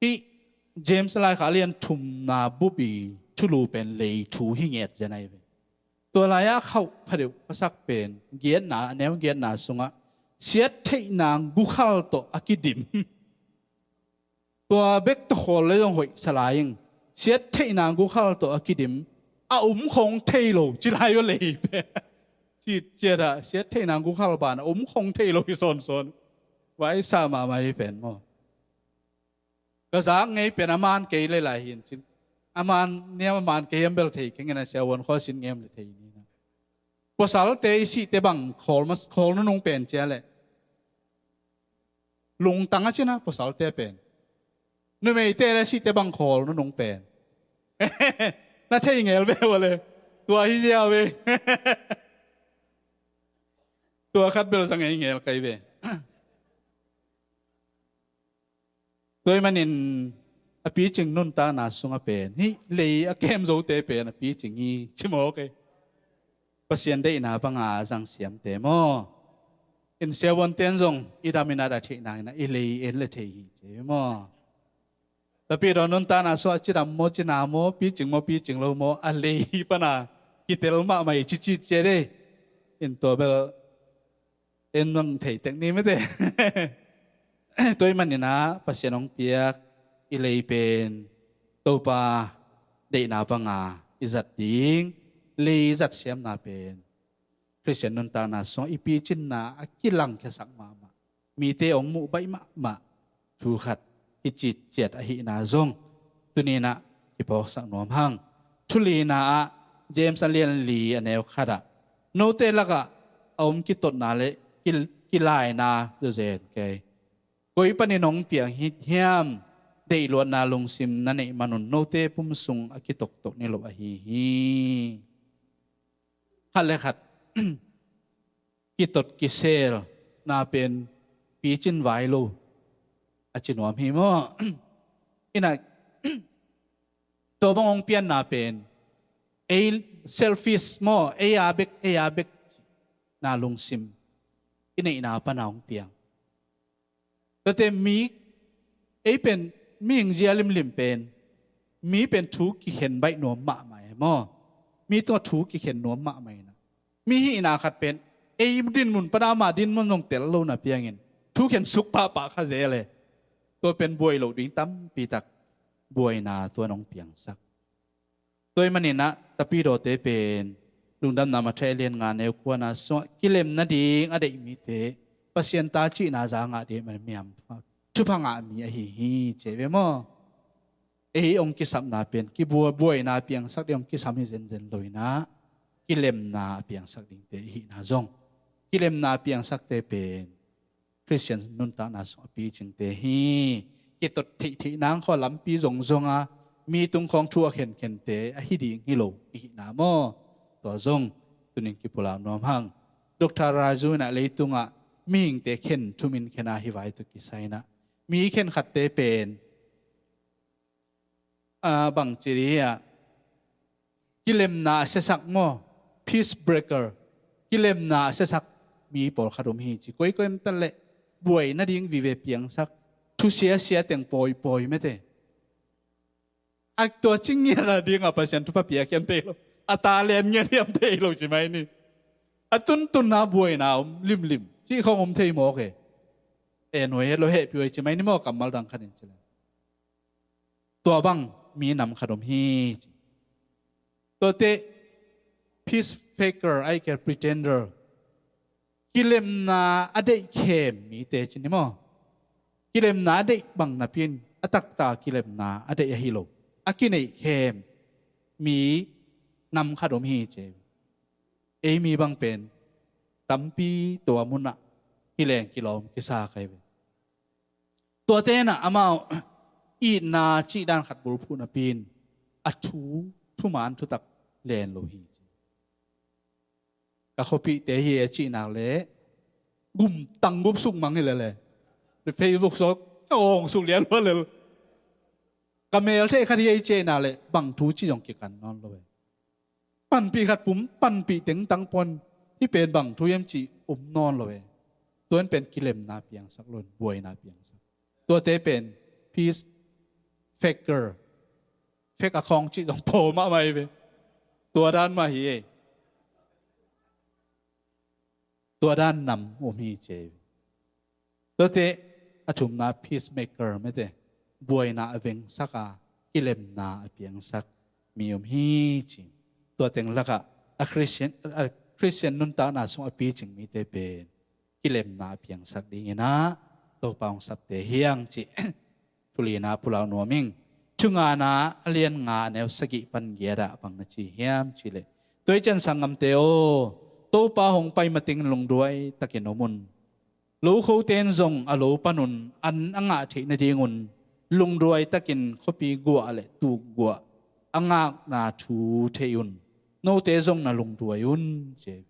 Hih James laikhak a lian thumna bup i thulu pen lei thu hi ngiat zen ahi ve. Tua lai-ah khauh phadeuh ka sak pen giatna, a neu giatna sungah siattheihna gukhal tawh a kidim. Tua bek tawh khawl le zong hoih sa lai ing. Siattheihna gukhal tawh a kidim, a um khong thei lo ci lai uh lei pen. Ci ciat ah siattheihna gukhal ban a um khong thei lo hi sawnsawn. Vai sa mahmah hi pen maw? Ka zak ngei pen a man kei le lai hi in cin. a man niam a man kei hiam bel thei keng in a, siavuan khawl sin ngem le thei ni na. Pasalte i sihte bang khawl ma, khawl nunung pen cia le lungtang a cina pasalte pen. Numeite le sihte bang khawl nunung pen. Na thei ngel ve ua le. Tua hi ziau ve. Tua khat bel zang ei ngel kai ve. Tua ahih manin a picing nuntakna sungah pen hih lei a kem zote pen a picing hi ci mawk ei. Pasian deihna banga a zang siamte maw? In siavuanten zong i dam in a dah theih nangin a i lei en le thei hi ci maw? Tapi dawn nuntakna sungah cidam maw, cina maw, picing maw, picing lo maw, a lei pana kitel mahmah hi cicit cia dei. In tua bel en mang thei tek ni mete. Tua ahih manin a Pasian hong piak i lei pen Topa deihna banga i zat ding, lei zat siamna pen Khristian nuntakna sungah i picinna a kilangkhiasak mahmah, mite hong muh baih mahmah thu khat hi citciat ahihna zong tuni-in ah kiphawksak nuam hang. Thu lina ah James a lian li a neu khat ah, note lakah a om kitotna le ki-, kilaina zawzen kei. Koi panin hong piang hi hiam, deihluatna lungsim na neih manun note pum sung a kitoktok niloh ahi hi. Khat le khat kitot kiselna pen picin vai lo a ci nuam hi maw? Ina, tua bang hong pianna pen ei selfish maw, ei a bek, ei a bek na lungsim i neihna pana hong piang. Tate mi, ei pen mihing zia limlim pen, mi pen thu kikhen baih nuam mahmah e maw? Mi tungah thu kikhen nuam mahmah ina, mi hihna khat pen ei dinmun pana ama dinmun zong tel lo na piangin thu khen suk pahpah kha zel e. Tua pen buai loh ding tampi tak buaina tua nong piangsak. Tua ahih manin ah Tapidawte pen Lungdamna Matthai a lian nga neu kuana sungah kilem nading a deih mite Pasian ta cihna za ngah ding a miam thupha ngah mi ahi hi ci ve maw? Ei hong kisapna pen kibua, buaina piangsak ding hong kisam hi zenzen lo ina, kilemna a piangsak dingte i hihna zong, kilemna a piangsakte pen Khristian nuntakna sung a picingte hi. Kitot theihtheih nang khawng lampi zongzong a, mi tung khawng thu a khenkhente ahi ding hi lo i hihna maw? Tua zong tunin kipulak nuam hang. Doctor Raju in ah leitungah mihingte khen thumin khen a hi vai tawh kisai in ah mi khenkhatte pen a, bangci dih ah, kilemna a siasak maw, peace breaker, kilemna a siasak mi pawlkhat om hi ci. Koikoi om ta leh buai nading vive piangsak, thusia sia teng pawipawi mete. A tua cing ngiat nading a Pasian thupha piak hiam thei lo, a ta lem ngiat hiam thei lo ci mai ni. A tuntunna buaina om limlim cih khawng om thei mawk e. E nuai het lo, hehpih huai ci mai ni maw, kammal dang khanin ci leng. Tua bang mi nam khat om hi ci. Tuate peace faker, ahih kei leh pretender, kilemna a deih khem mite ci ni maw? Kilemna a deih bang napi in a taktak kilemna a deih ahi lo, a kineih khem mi nam khat om hi ci. Ei mi bang pen tampi tua munah kileng kilawm kisa kai ve. Tuate in ah amau itna cih dan khat bulphuh napi in a thu, thuman thutak len lo hi. Ka khuapihte hi a cih nak leh gumtang gupsuk mang hi lele. Facebook sawk a awngsuk lian hua lel. Ka mel thei khat hi a i cih nak leh bang thu cih zong kikan nawn lo e. Panpih khat pum, panpih tengtang pon, hih pen bang thu hiam cih om nawn lo e. Tua in pen kilemna piangsak lo in buaina piangsak. Tuate pen peace faker, fake account cih zong pho mahmah hi ve. Tua dan mah hi e. Tua dan nam om hi ci e. Tuate a thumna peacemaker mete, buaina a vengsak a, kilemna a piangsak mi om hi ci. Tua teng lakah a Christian, a Christian nuntakna sung a picing mite pen kilemna a piangsak dingin ah Topa hong sapte hi hang ci. Thu lina pulak nuam ing. Thungana a lian nga a neu sagih pan giat ah bang na ci hiam cih leh, tua hi ciang sanggamte aw, Topa hong pai mateng lungduai takin om un. Lokhote in zong a lo panun an a ngah theih nadingun lungduai takin khuapi guah le tuk guah a ngakna thu thei un. Note zong na lungduai un, ci hi.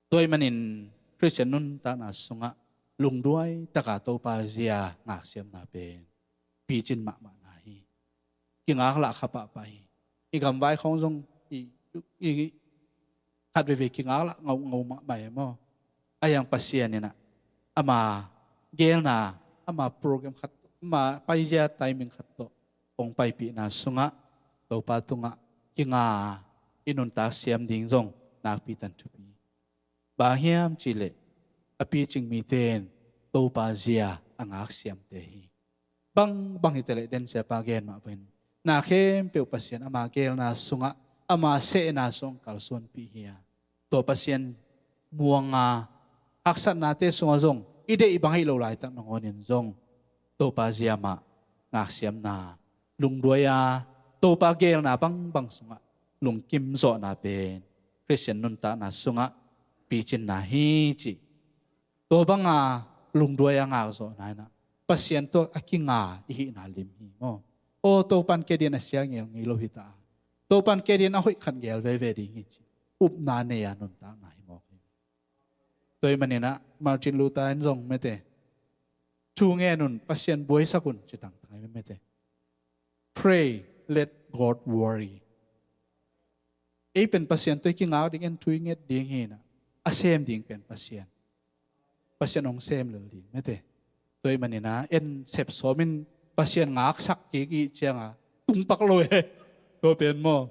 Tua ahih manin Khristian nuntakna sungah lungduai taka Topa zia ngaksiamna pen picin mahmahna hi. Kingaklah kha pahpah hi. I gamvai khawng zong i, i khat veivei kingaklah ngauhngauh mahmah hi maw? Ahi hang Pasian in ah ama geelna, ama program khat, ama paizia timing khat tawh hong paipihna sungah Topa tungah kinga i nuntak siam ding zong nakpi tan thupi. Bang hiam cih leh a picing mite in Topa zia a ngaksiamte hi. Bangbang hi ta leh, den siapa gen mah bangin na khempeuh Pasian ama geelna sungah, ama sehna sungah kalsuanpih hi a, tua Pasian muanga haksatnate sungah zong i deih bang ahih loh laitak nangawnin zong Topa zia mah ngaksiamna, lungduai a Topa geelna bangbang sungah lungkim zawhna pen Khristian nuntakna sungah picinna hi cih. Tua banga lungduai a ngakzawhna in ah Pasian tawh a kinga i hihna lim hi maw? Aw, Topan kei dingin a sia ngel ngei lo hi ta a, Topan kei dingin a hoih khat ngel veve ding hi ci upna nei a nuntakna hi mawk hi. Tua ahih manin ah Martin Luther in zong mete, thu ngen un, Pasian buaisak un, ci tangtang hi mete. Pray, let God worry. Ei pen Pasian tawh i kingak ding, en thu i nget ding hi in ah, a sem ding pen Pasian. Pasian hong sem lel ding mete. Tua ahih manin ah en sep sawm in Pasian ngaksak kik i hih ciang a tungpak lo e. Tua pen maw,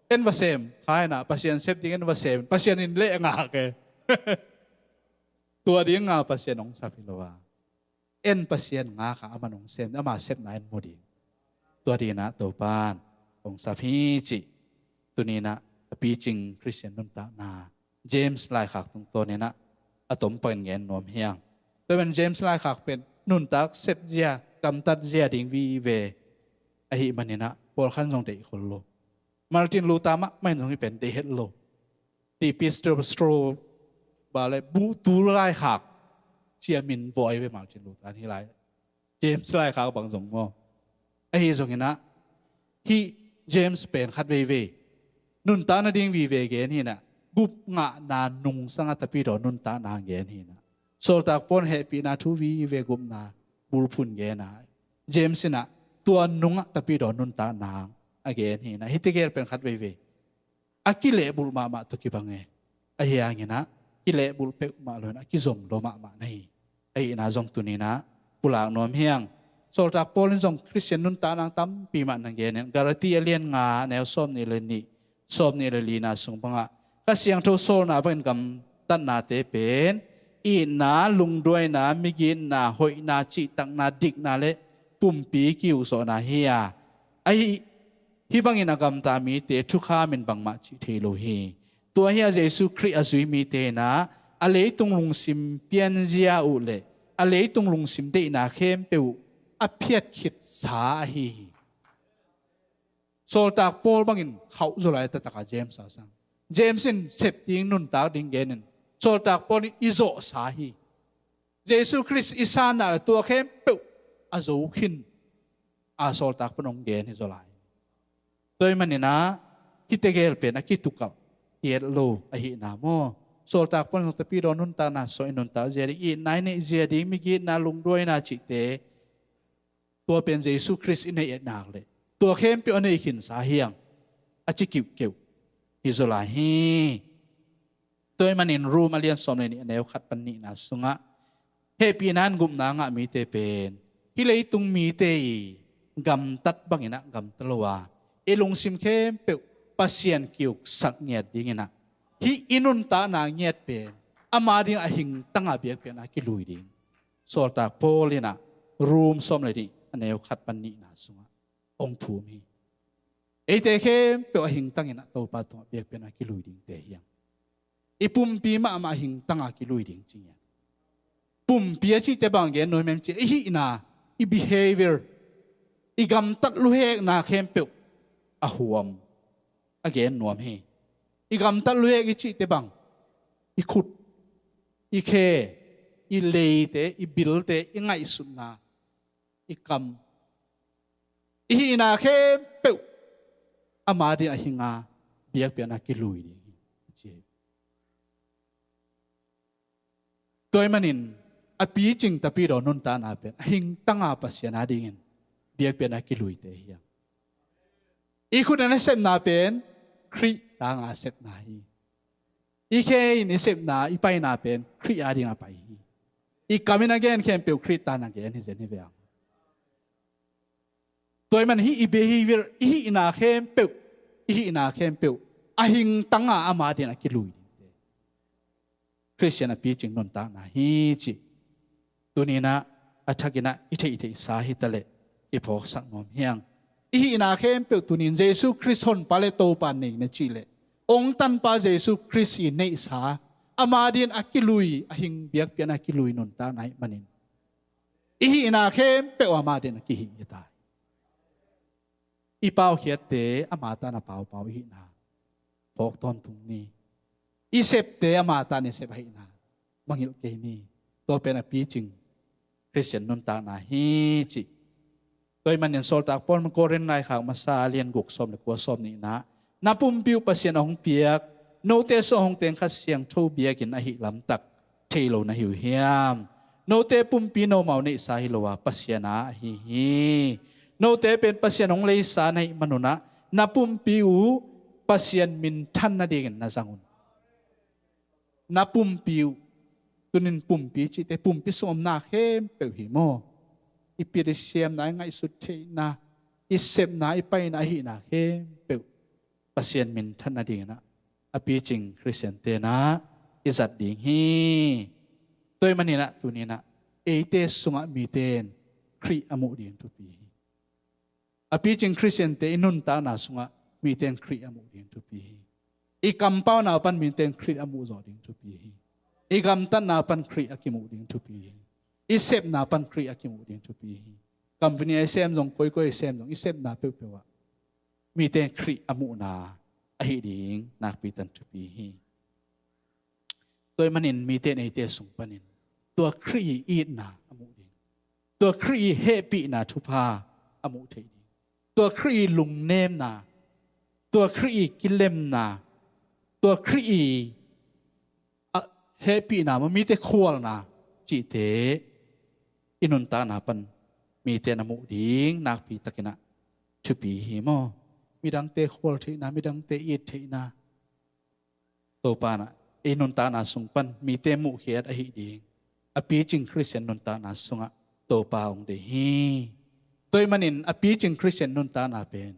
en va sem kha in ah, Pasian sep ding en va sem, Pasian in leh ngak e. Tua ding a Pasian hong sap hi lo a, en Pasian ngak a, aman hong sem, ama sepna en mu ding. Tua dingin ah Topan hong sap hi cih tuni in ah a picing Khristian nuntakna James laikhak tungtawnin ah a tom pakin gen nuam hi hang. Tua pen James laikhak pen nuntak sep zia, gamtat zia ding vive ahih manin ah pawlkhat in zong deih khol lo. Martin Luther mahmah in zong hih pen deih het lo. The Episcopal Bull, bang le, buhtu laikhak ci a min vawh ahi ve Martin Luther in, hih lai James laikhak bang zong maw. Ahi zongin ah hih James pen khat veivei nuntak nading vive gen hi in ah, gup ngahna nungsang a tapidaw nuntakna gen hi in ah, Sawltak Paul in hehpihna thu vive, gupna bulphuh gen a, James in ah tua nungah tapidaw nuntakna a gen hi in ah, hihte gel pen khat veivei a kilehbulh mahmah tawh kibang e. Ahi hangin ah kilehbulh peuhmah lo in ah kizom lo mahmah na hi. Ahihna zong tuni in ah pulak nuam hi hang. Sawltak Paul in zong Khristian nuntakna tampi mah na gen in, Galati a lian nga, a neu sawmnih le nih, sawmnih le lina sung bangah, Kha Siangtho sawlna bangin gamtatnate pen itna, lungduaina, migitna, hoihna, cihtakna, dikna le pumpi ki-ukzawhna hi a, ahi, hih bangin a gamta mite thukham in bangmah cih thei lo hi. Tua hi a, Jesu Khrih a zui mite in ah a leitung lungsim pianzia uh le a leitung lungsim deihna khempeuh uh a phiat khitsa ahi hi. Sawltak Paul bangin khauh zaw lai taktak a James a sang. James in sep ding, nuntak ding gen in, Sawltak Paul in i zawhsa hi. Jesu Khrist i sanna le tua khempeuh a zo khin a Sawltak Paul in hong gen hi zaw lai. Tua ahih manin ah hihte gel pen a kitukalh hi het lo ahihna maw. Sawltak Paul in zong tapidaw nuntakna sawh in, nuntak zia ding, itna i neih zia ding, migitna, lungduaina cihte, tua pen Jesu Khrist i neih et nak leh tua khempeuh a nei khinsa hi hang, a ci kiuhkeuh hi zaw lai hi. Tua ahih manin Rom a lian sawm le nih, a neu khat pan nihna sungah, hehpihna in gupna ngah mite pen hih leitung mite i gamtat bangin ah gamta lo a, i lungsim khempeuh Pasian ki-uksak ngiat dingin ah, hih i nuntakna ngiat pen ama ding a hingtang a biakpiakna kilui ding Sawltak Paul in ah Rom sawm le nih, a neu khat pan nihna sungah hong thum hi. Eite khempeuh a hingtang in ah Topa tungah biakpiakna kilui dingte hi hang. I pumpi mahmah hingtang a kilui ding ci ngiat. Pumpi a cihte bang gen nuam hiam cih leh, i hihna, i behavior, I gamtat luhekna khempeuh a huam a gen nuam hi. I gamtat luhek i cihte bang, i khut, i khe, i leite, i bilte, i ngaihsutna, i kam, i hihna khempeuh ama din a hinga biakpiakna kilui ding hi, a ci hi. Tua ahih manin a picing tapidaw nuntakna pen a hingtanga Pasian a dingin biakpiakna kiluite hi hang. I khut in a sepna pen Khrih tanga a sepna hi. I khe in i sepna, i paina pen Khrih a dinga pai hi. I kam in a gen khempeuh Khrih tanga a gen hi zen hi ve hang. Tua ahih manin hih i behavior, i hihna khempeuh, i hihna khempeuh a hingtanga ama din a kilui dingte Khristian a picing nuntakna hi cih tuni-in ah a thakin ah i theihtheihsa hi taleh i phawksak nuam hi hang. I hihna khempeuh tuni-in Jesu Khrist Honpa le Topa nei na cih leh, ong tanpa Jesu Khrist i neihsa, ama din a kilui, a hing biakpiakna a kilui nuntakna ahih manin i hihna khempeuh ama din a kihih hi ta hi. I paukhiatte ama tan a paupau i hihna phawk tawntung ni. I septe ama tan i sep ahihna mangngilh kei ni. Tua pen a picing Khristian nuntakna hi cih. Tua ahih manin Sawltak Paul in Korin laikhak masa a lian guk, sawm le kua, sawm nihna, na pumpi uh Pasian a hong piak, note sungah hong teng Kha Siangtho biakinn ahih lamtak thei lo na hi uh hiam? Note pumpi nomau neihsa hi lo a, Pasian a ahi hi. Note pen Pasian hong leisa na hih manun ah na pumpi uh Pasian minthan nadingin na zang un. Na pumpi uh, tuni-in pumpi cihte pumpi sungah omna khempeuh hi maw? I pil i siamna, i ngaihsut theihna, i sepna, i paina, i hihna khempeuh Pasian minthan nadingin ah a picing Khristiante in ah i zat ding hi. Tua ahih manin ah tuni-in ah eite sungah mite in Khrih a muh ding thupi hi. A picing Khristiante i nuntakna sungah mite in Khrih a muh ding thupi hi. I kampauna pan mite in Khrih a muh zawh ding thupi hi. I gamtatna pan Khrih a kimuh ding thupi hi. I sepna pan Khrih a kimuh ding thupi hi. Company a i sem zong, koikoi a i sem zong, i sepna peuhpeuh ah mite in Khrih a muhna ahih ding nakpi takin thupi hi. Tua ahih manin mite in eite sung panin tua Khrih i itna a muh ding, tua Khrih i hehpihna thupha a muh theih ding, tua Khrih i lungnemna, tua Khrih i kilemna, tua Khrih i, a, hehpihna maw, mite khualna cihte i nuntakna pan mite in a muh ding nakpi takin ah thupi hi maw? Midangte khual theihna, midangte it theihna, Topa in ah i nuntakna sung pan mite muhkhiat ahih ding a picing Khristian nuntakna sungah Topa hong deih hi. Tua ahih manin a picing Khristian nuntakna pen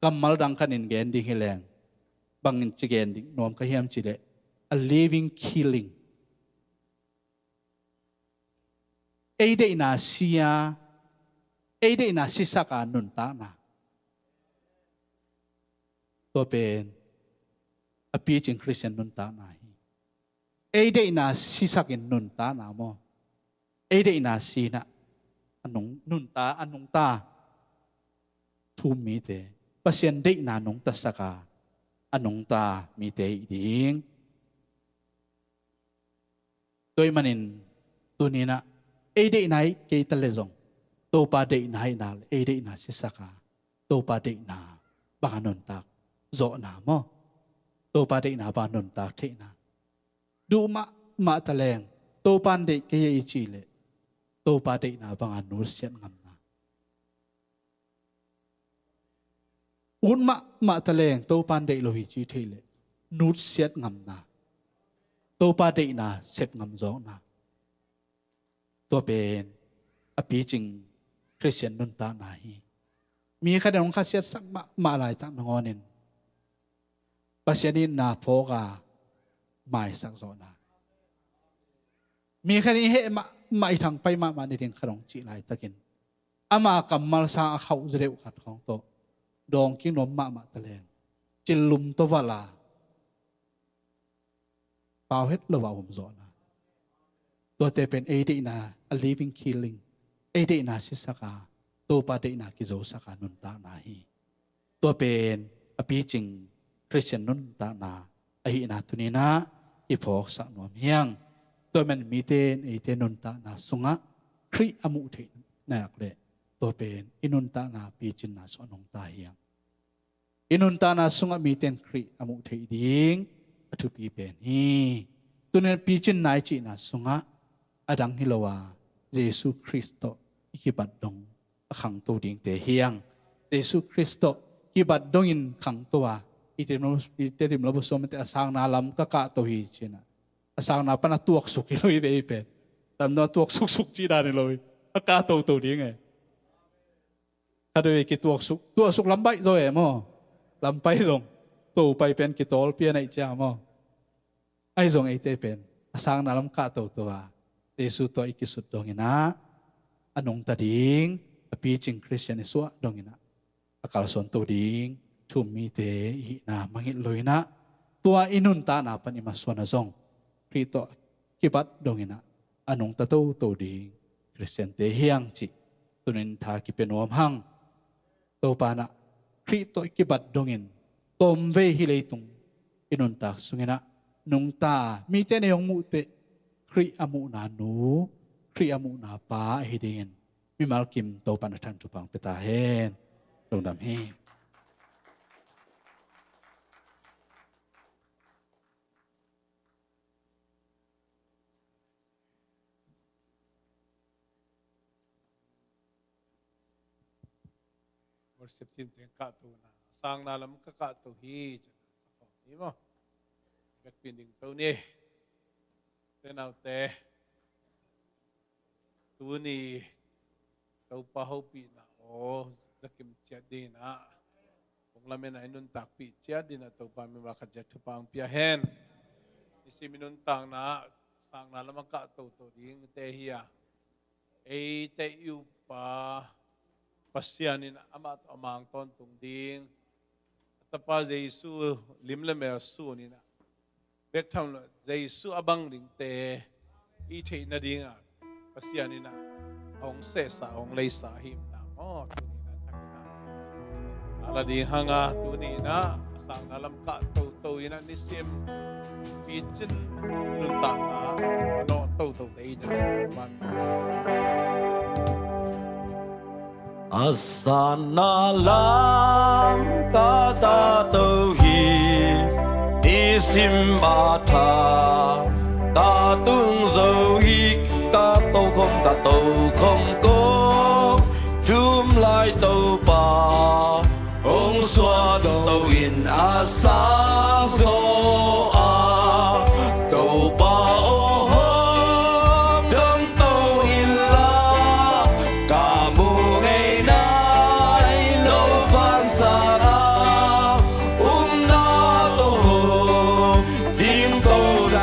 kammal dang khatin gen ding hi leng, bangin ci gen ding nuam ka hiam cih leh, a living killing. Ei deihna si a, ei deihna sisak a nuntakna. Tua pen a picing Khristian nuntakna hi. Ei deihna sisakin nuntakna maw? Ei deihna si-in ah a nung, nunta, a nungta thu-um mite, Pasian deihna nungtasak a, a nungta mite ahih ding. Tua ahih manin tuni-in ah ei deihna hi kei ta leh zong, Topa deihna ahihna leh ei deihna sisak a, Topa deihna bang a nuntak zawhna maw? Topa deihna bang a nuntak theihna. Duh mahmah ta leng, Topa in deih kei hi i cih leh Topa deihna bang a nutsiat ngamna. Ut mahmah ta leng, Topa in deih lo hi ci thei leh nutsiat ngamna, Topa deihna sep ngam zawkna. Tua pen a picing Khristian nuntakna hi. Mi khat in hong khasiatsak mahmah laitak nangawnin Pasian itna phawk a maisak zawhna. Mi khat in i heh mahmah, i thangpai mahmah ni ding khat hong cih laitakin ama kammal sang a khauh zaw deuh khat khawng tawh dawngkik nuam mahmah ta leng, cillum tawh valh a pau het lo a om zawhna. Tuate pen ei deihna, a living killing, ei deihna sisak a, Topa deihna kizosaka nuntakna hi. Tua pen a picing Khristian nuntakna ahihna tuninah kiphawksak nuam hiang. Tua man mite in eite nuntakna sungah Khrih a muh theih nak leh tua pen i nuntakna picinna sungah nungta hiang. I nuntakna sungah mite in Khrih a muh theih ding a thupi pen hi. Tunin picin nai cihna sungah a dang hi lo a Jesu Khrist tawh i kibat dong a khangto dingte hiang. Jesu Khrist tawh kibat dongin khangto a i Tedim lo, i Tedim lo busuamte a sangna lam ka kahto hi cinah a sangna pan a tuaksuk hi lo hi ve i pen. Lamdang a tuaksuksuk cih dan hi lo hi. A kahtoto ding e. Khat vei kituaksuk, tuaksuk lam baih zaw e maw? Lam pai zong to pai pen kitawl pian aih ciang maw? Ahi zong eite pen a sangna lam kahtoto a Jesu tawh i kisut donginah a nungta ding a picing Khristian i suah donginah a kalsuanto ding thu-um mite i hihna mangngilh loinah tua i nuntakna pan i masuanah zong Khrih tawh kibat donginah a nungta toto ding Khristiante hiang cih tunin tha kipia nuam hang. Topa inah Khrih tawh i kibat dongin tawmvei hih leitung i nuntak sunginah nungta mite in ei hong muhteh Khrih a muhna nu, Khrih a muhna pa ahi dingin mimal kim Topa in a than thupha hong pia ta hen. Lungdam hi. Worship team teng kahto na, sangna lam ka kahto hi ci-in sa khawm ni maw? Bekpin ding to ni. Te naute, tuni Topa hopihna aw zakim ciat dinginah kong lamen a i nuntakpih ciat dinginah Topa mimal khat ciat thupha hong pia hen. Nisim i nuntakna sangna lam a kahtoto dingte hi a, eite i upa Pasian in amah tawh a mang tawntung ding, a tapa Jesu lim le mel suninah bek tham lo Jesu a bang dingte i theih nadingah Pasian inah hong sehsa hong leisa hihna maw? Tuninah thakinah a la ding hanga tuninah a sangna lam kahtoto inah nisim picin nuntakna a nawh totote i na man. A sangna lam ka kahto hi, nisim a tha ka tung zo hi, ka tokhom ka tokhom ko thum lai Topa hong suahto in a sang zaw a, Topa aw hong dong to inla, ka mu ngei nai lo vansan a umna tawh hong ding to sa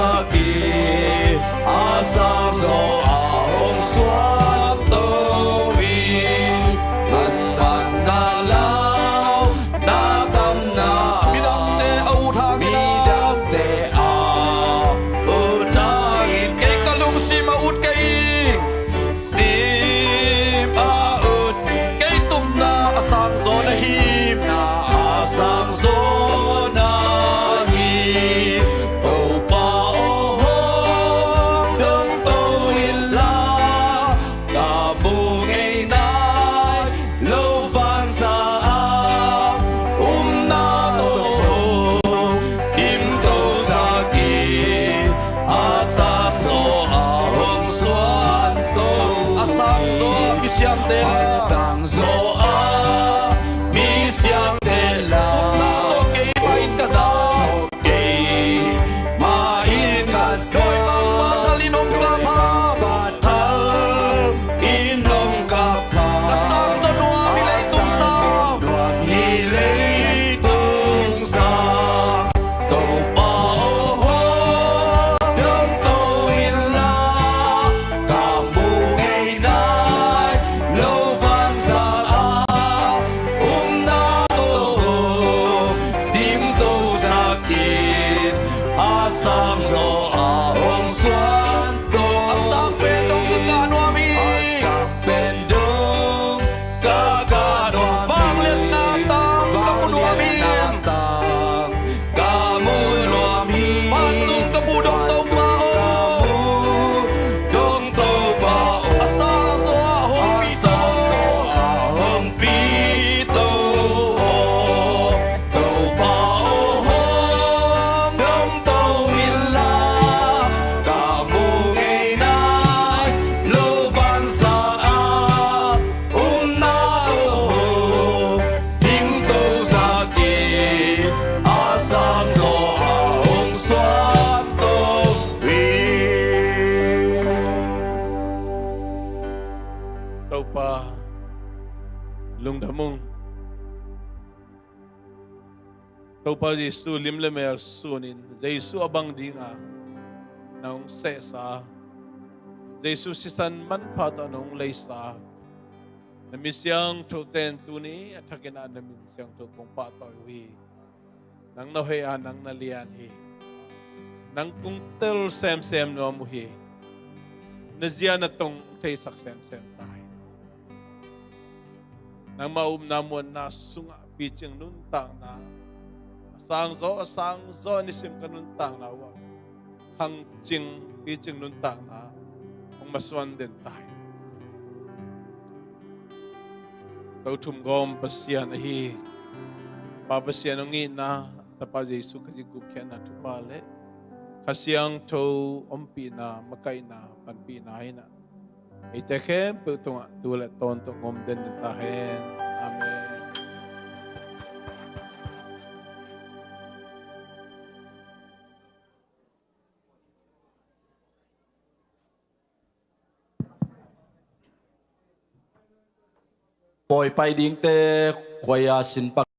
Topa Jesu lim le mel sunin Jesu a bang dinga na hong sehsa, Jesu sisan manpha tawh na hong leisa, na mi siangtho ten tuni a thakin ah na min siangtho kong pahtawi uh hi. Nang na hoih a, nang na lian hi. Nang kong tel semsem nuam uh hi. Na zia na tong theisak semsem ta hi. Nangmah upna muanna sungah picing nuntakna, a sangzaw a sangzaw nisim ka nuntakna uh ah khangcing picing nuntakna hong masuan den ta hi. Tothum gawm Pasian ahi Pa Pasian hong itna, Tapa Jesu Khazih gupkhiatna thupha le Kha Siangtho ompihna, makaihna, panpihna in ah eite khempeuh tungah tu le tawntung om den ta hen. Amen. Pawi pai dingte, khuaia sinpak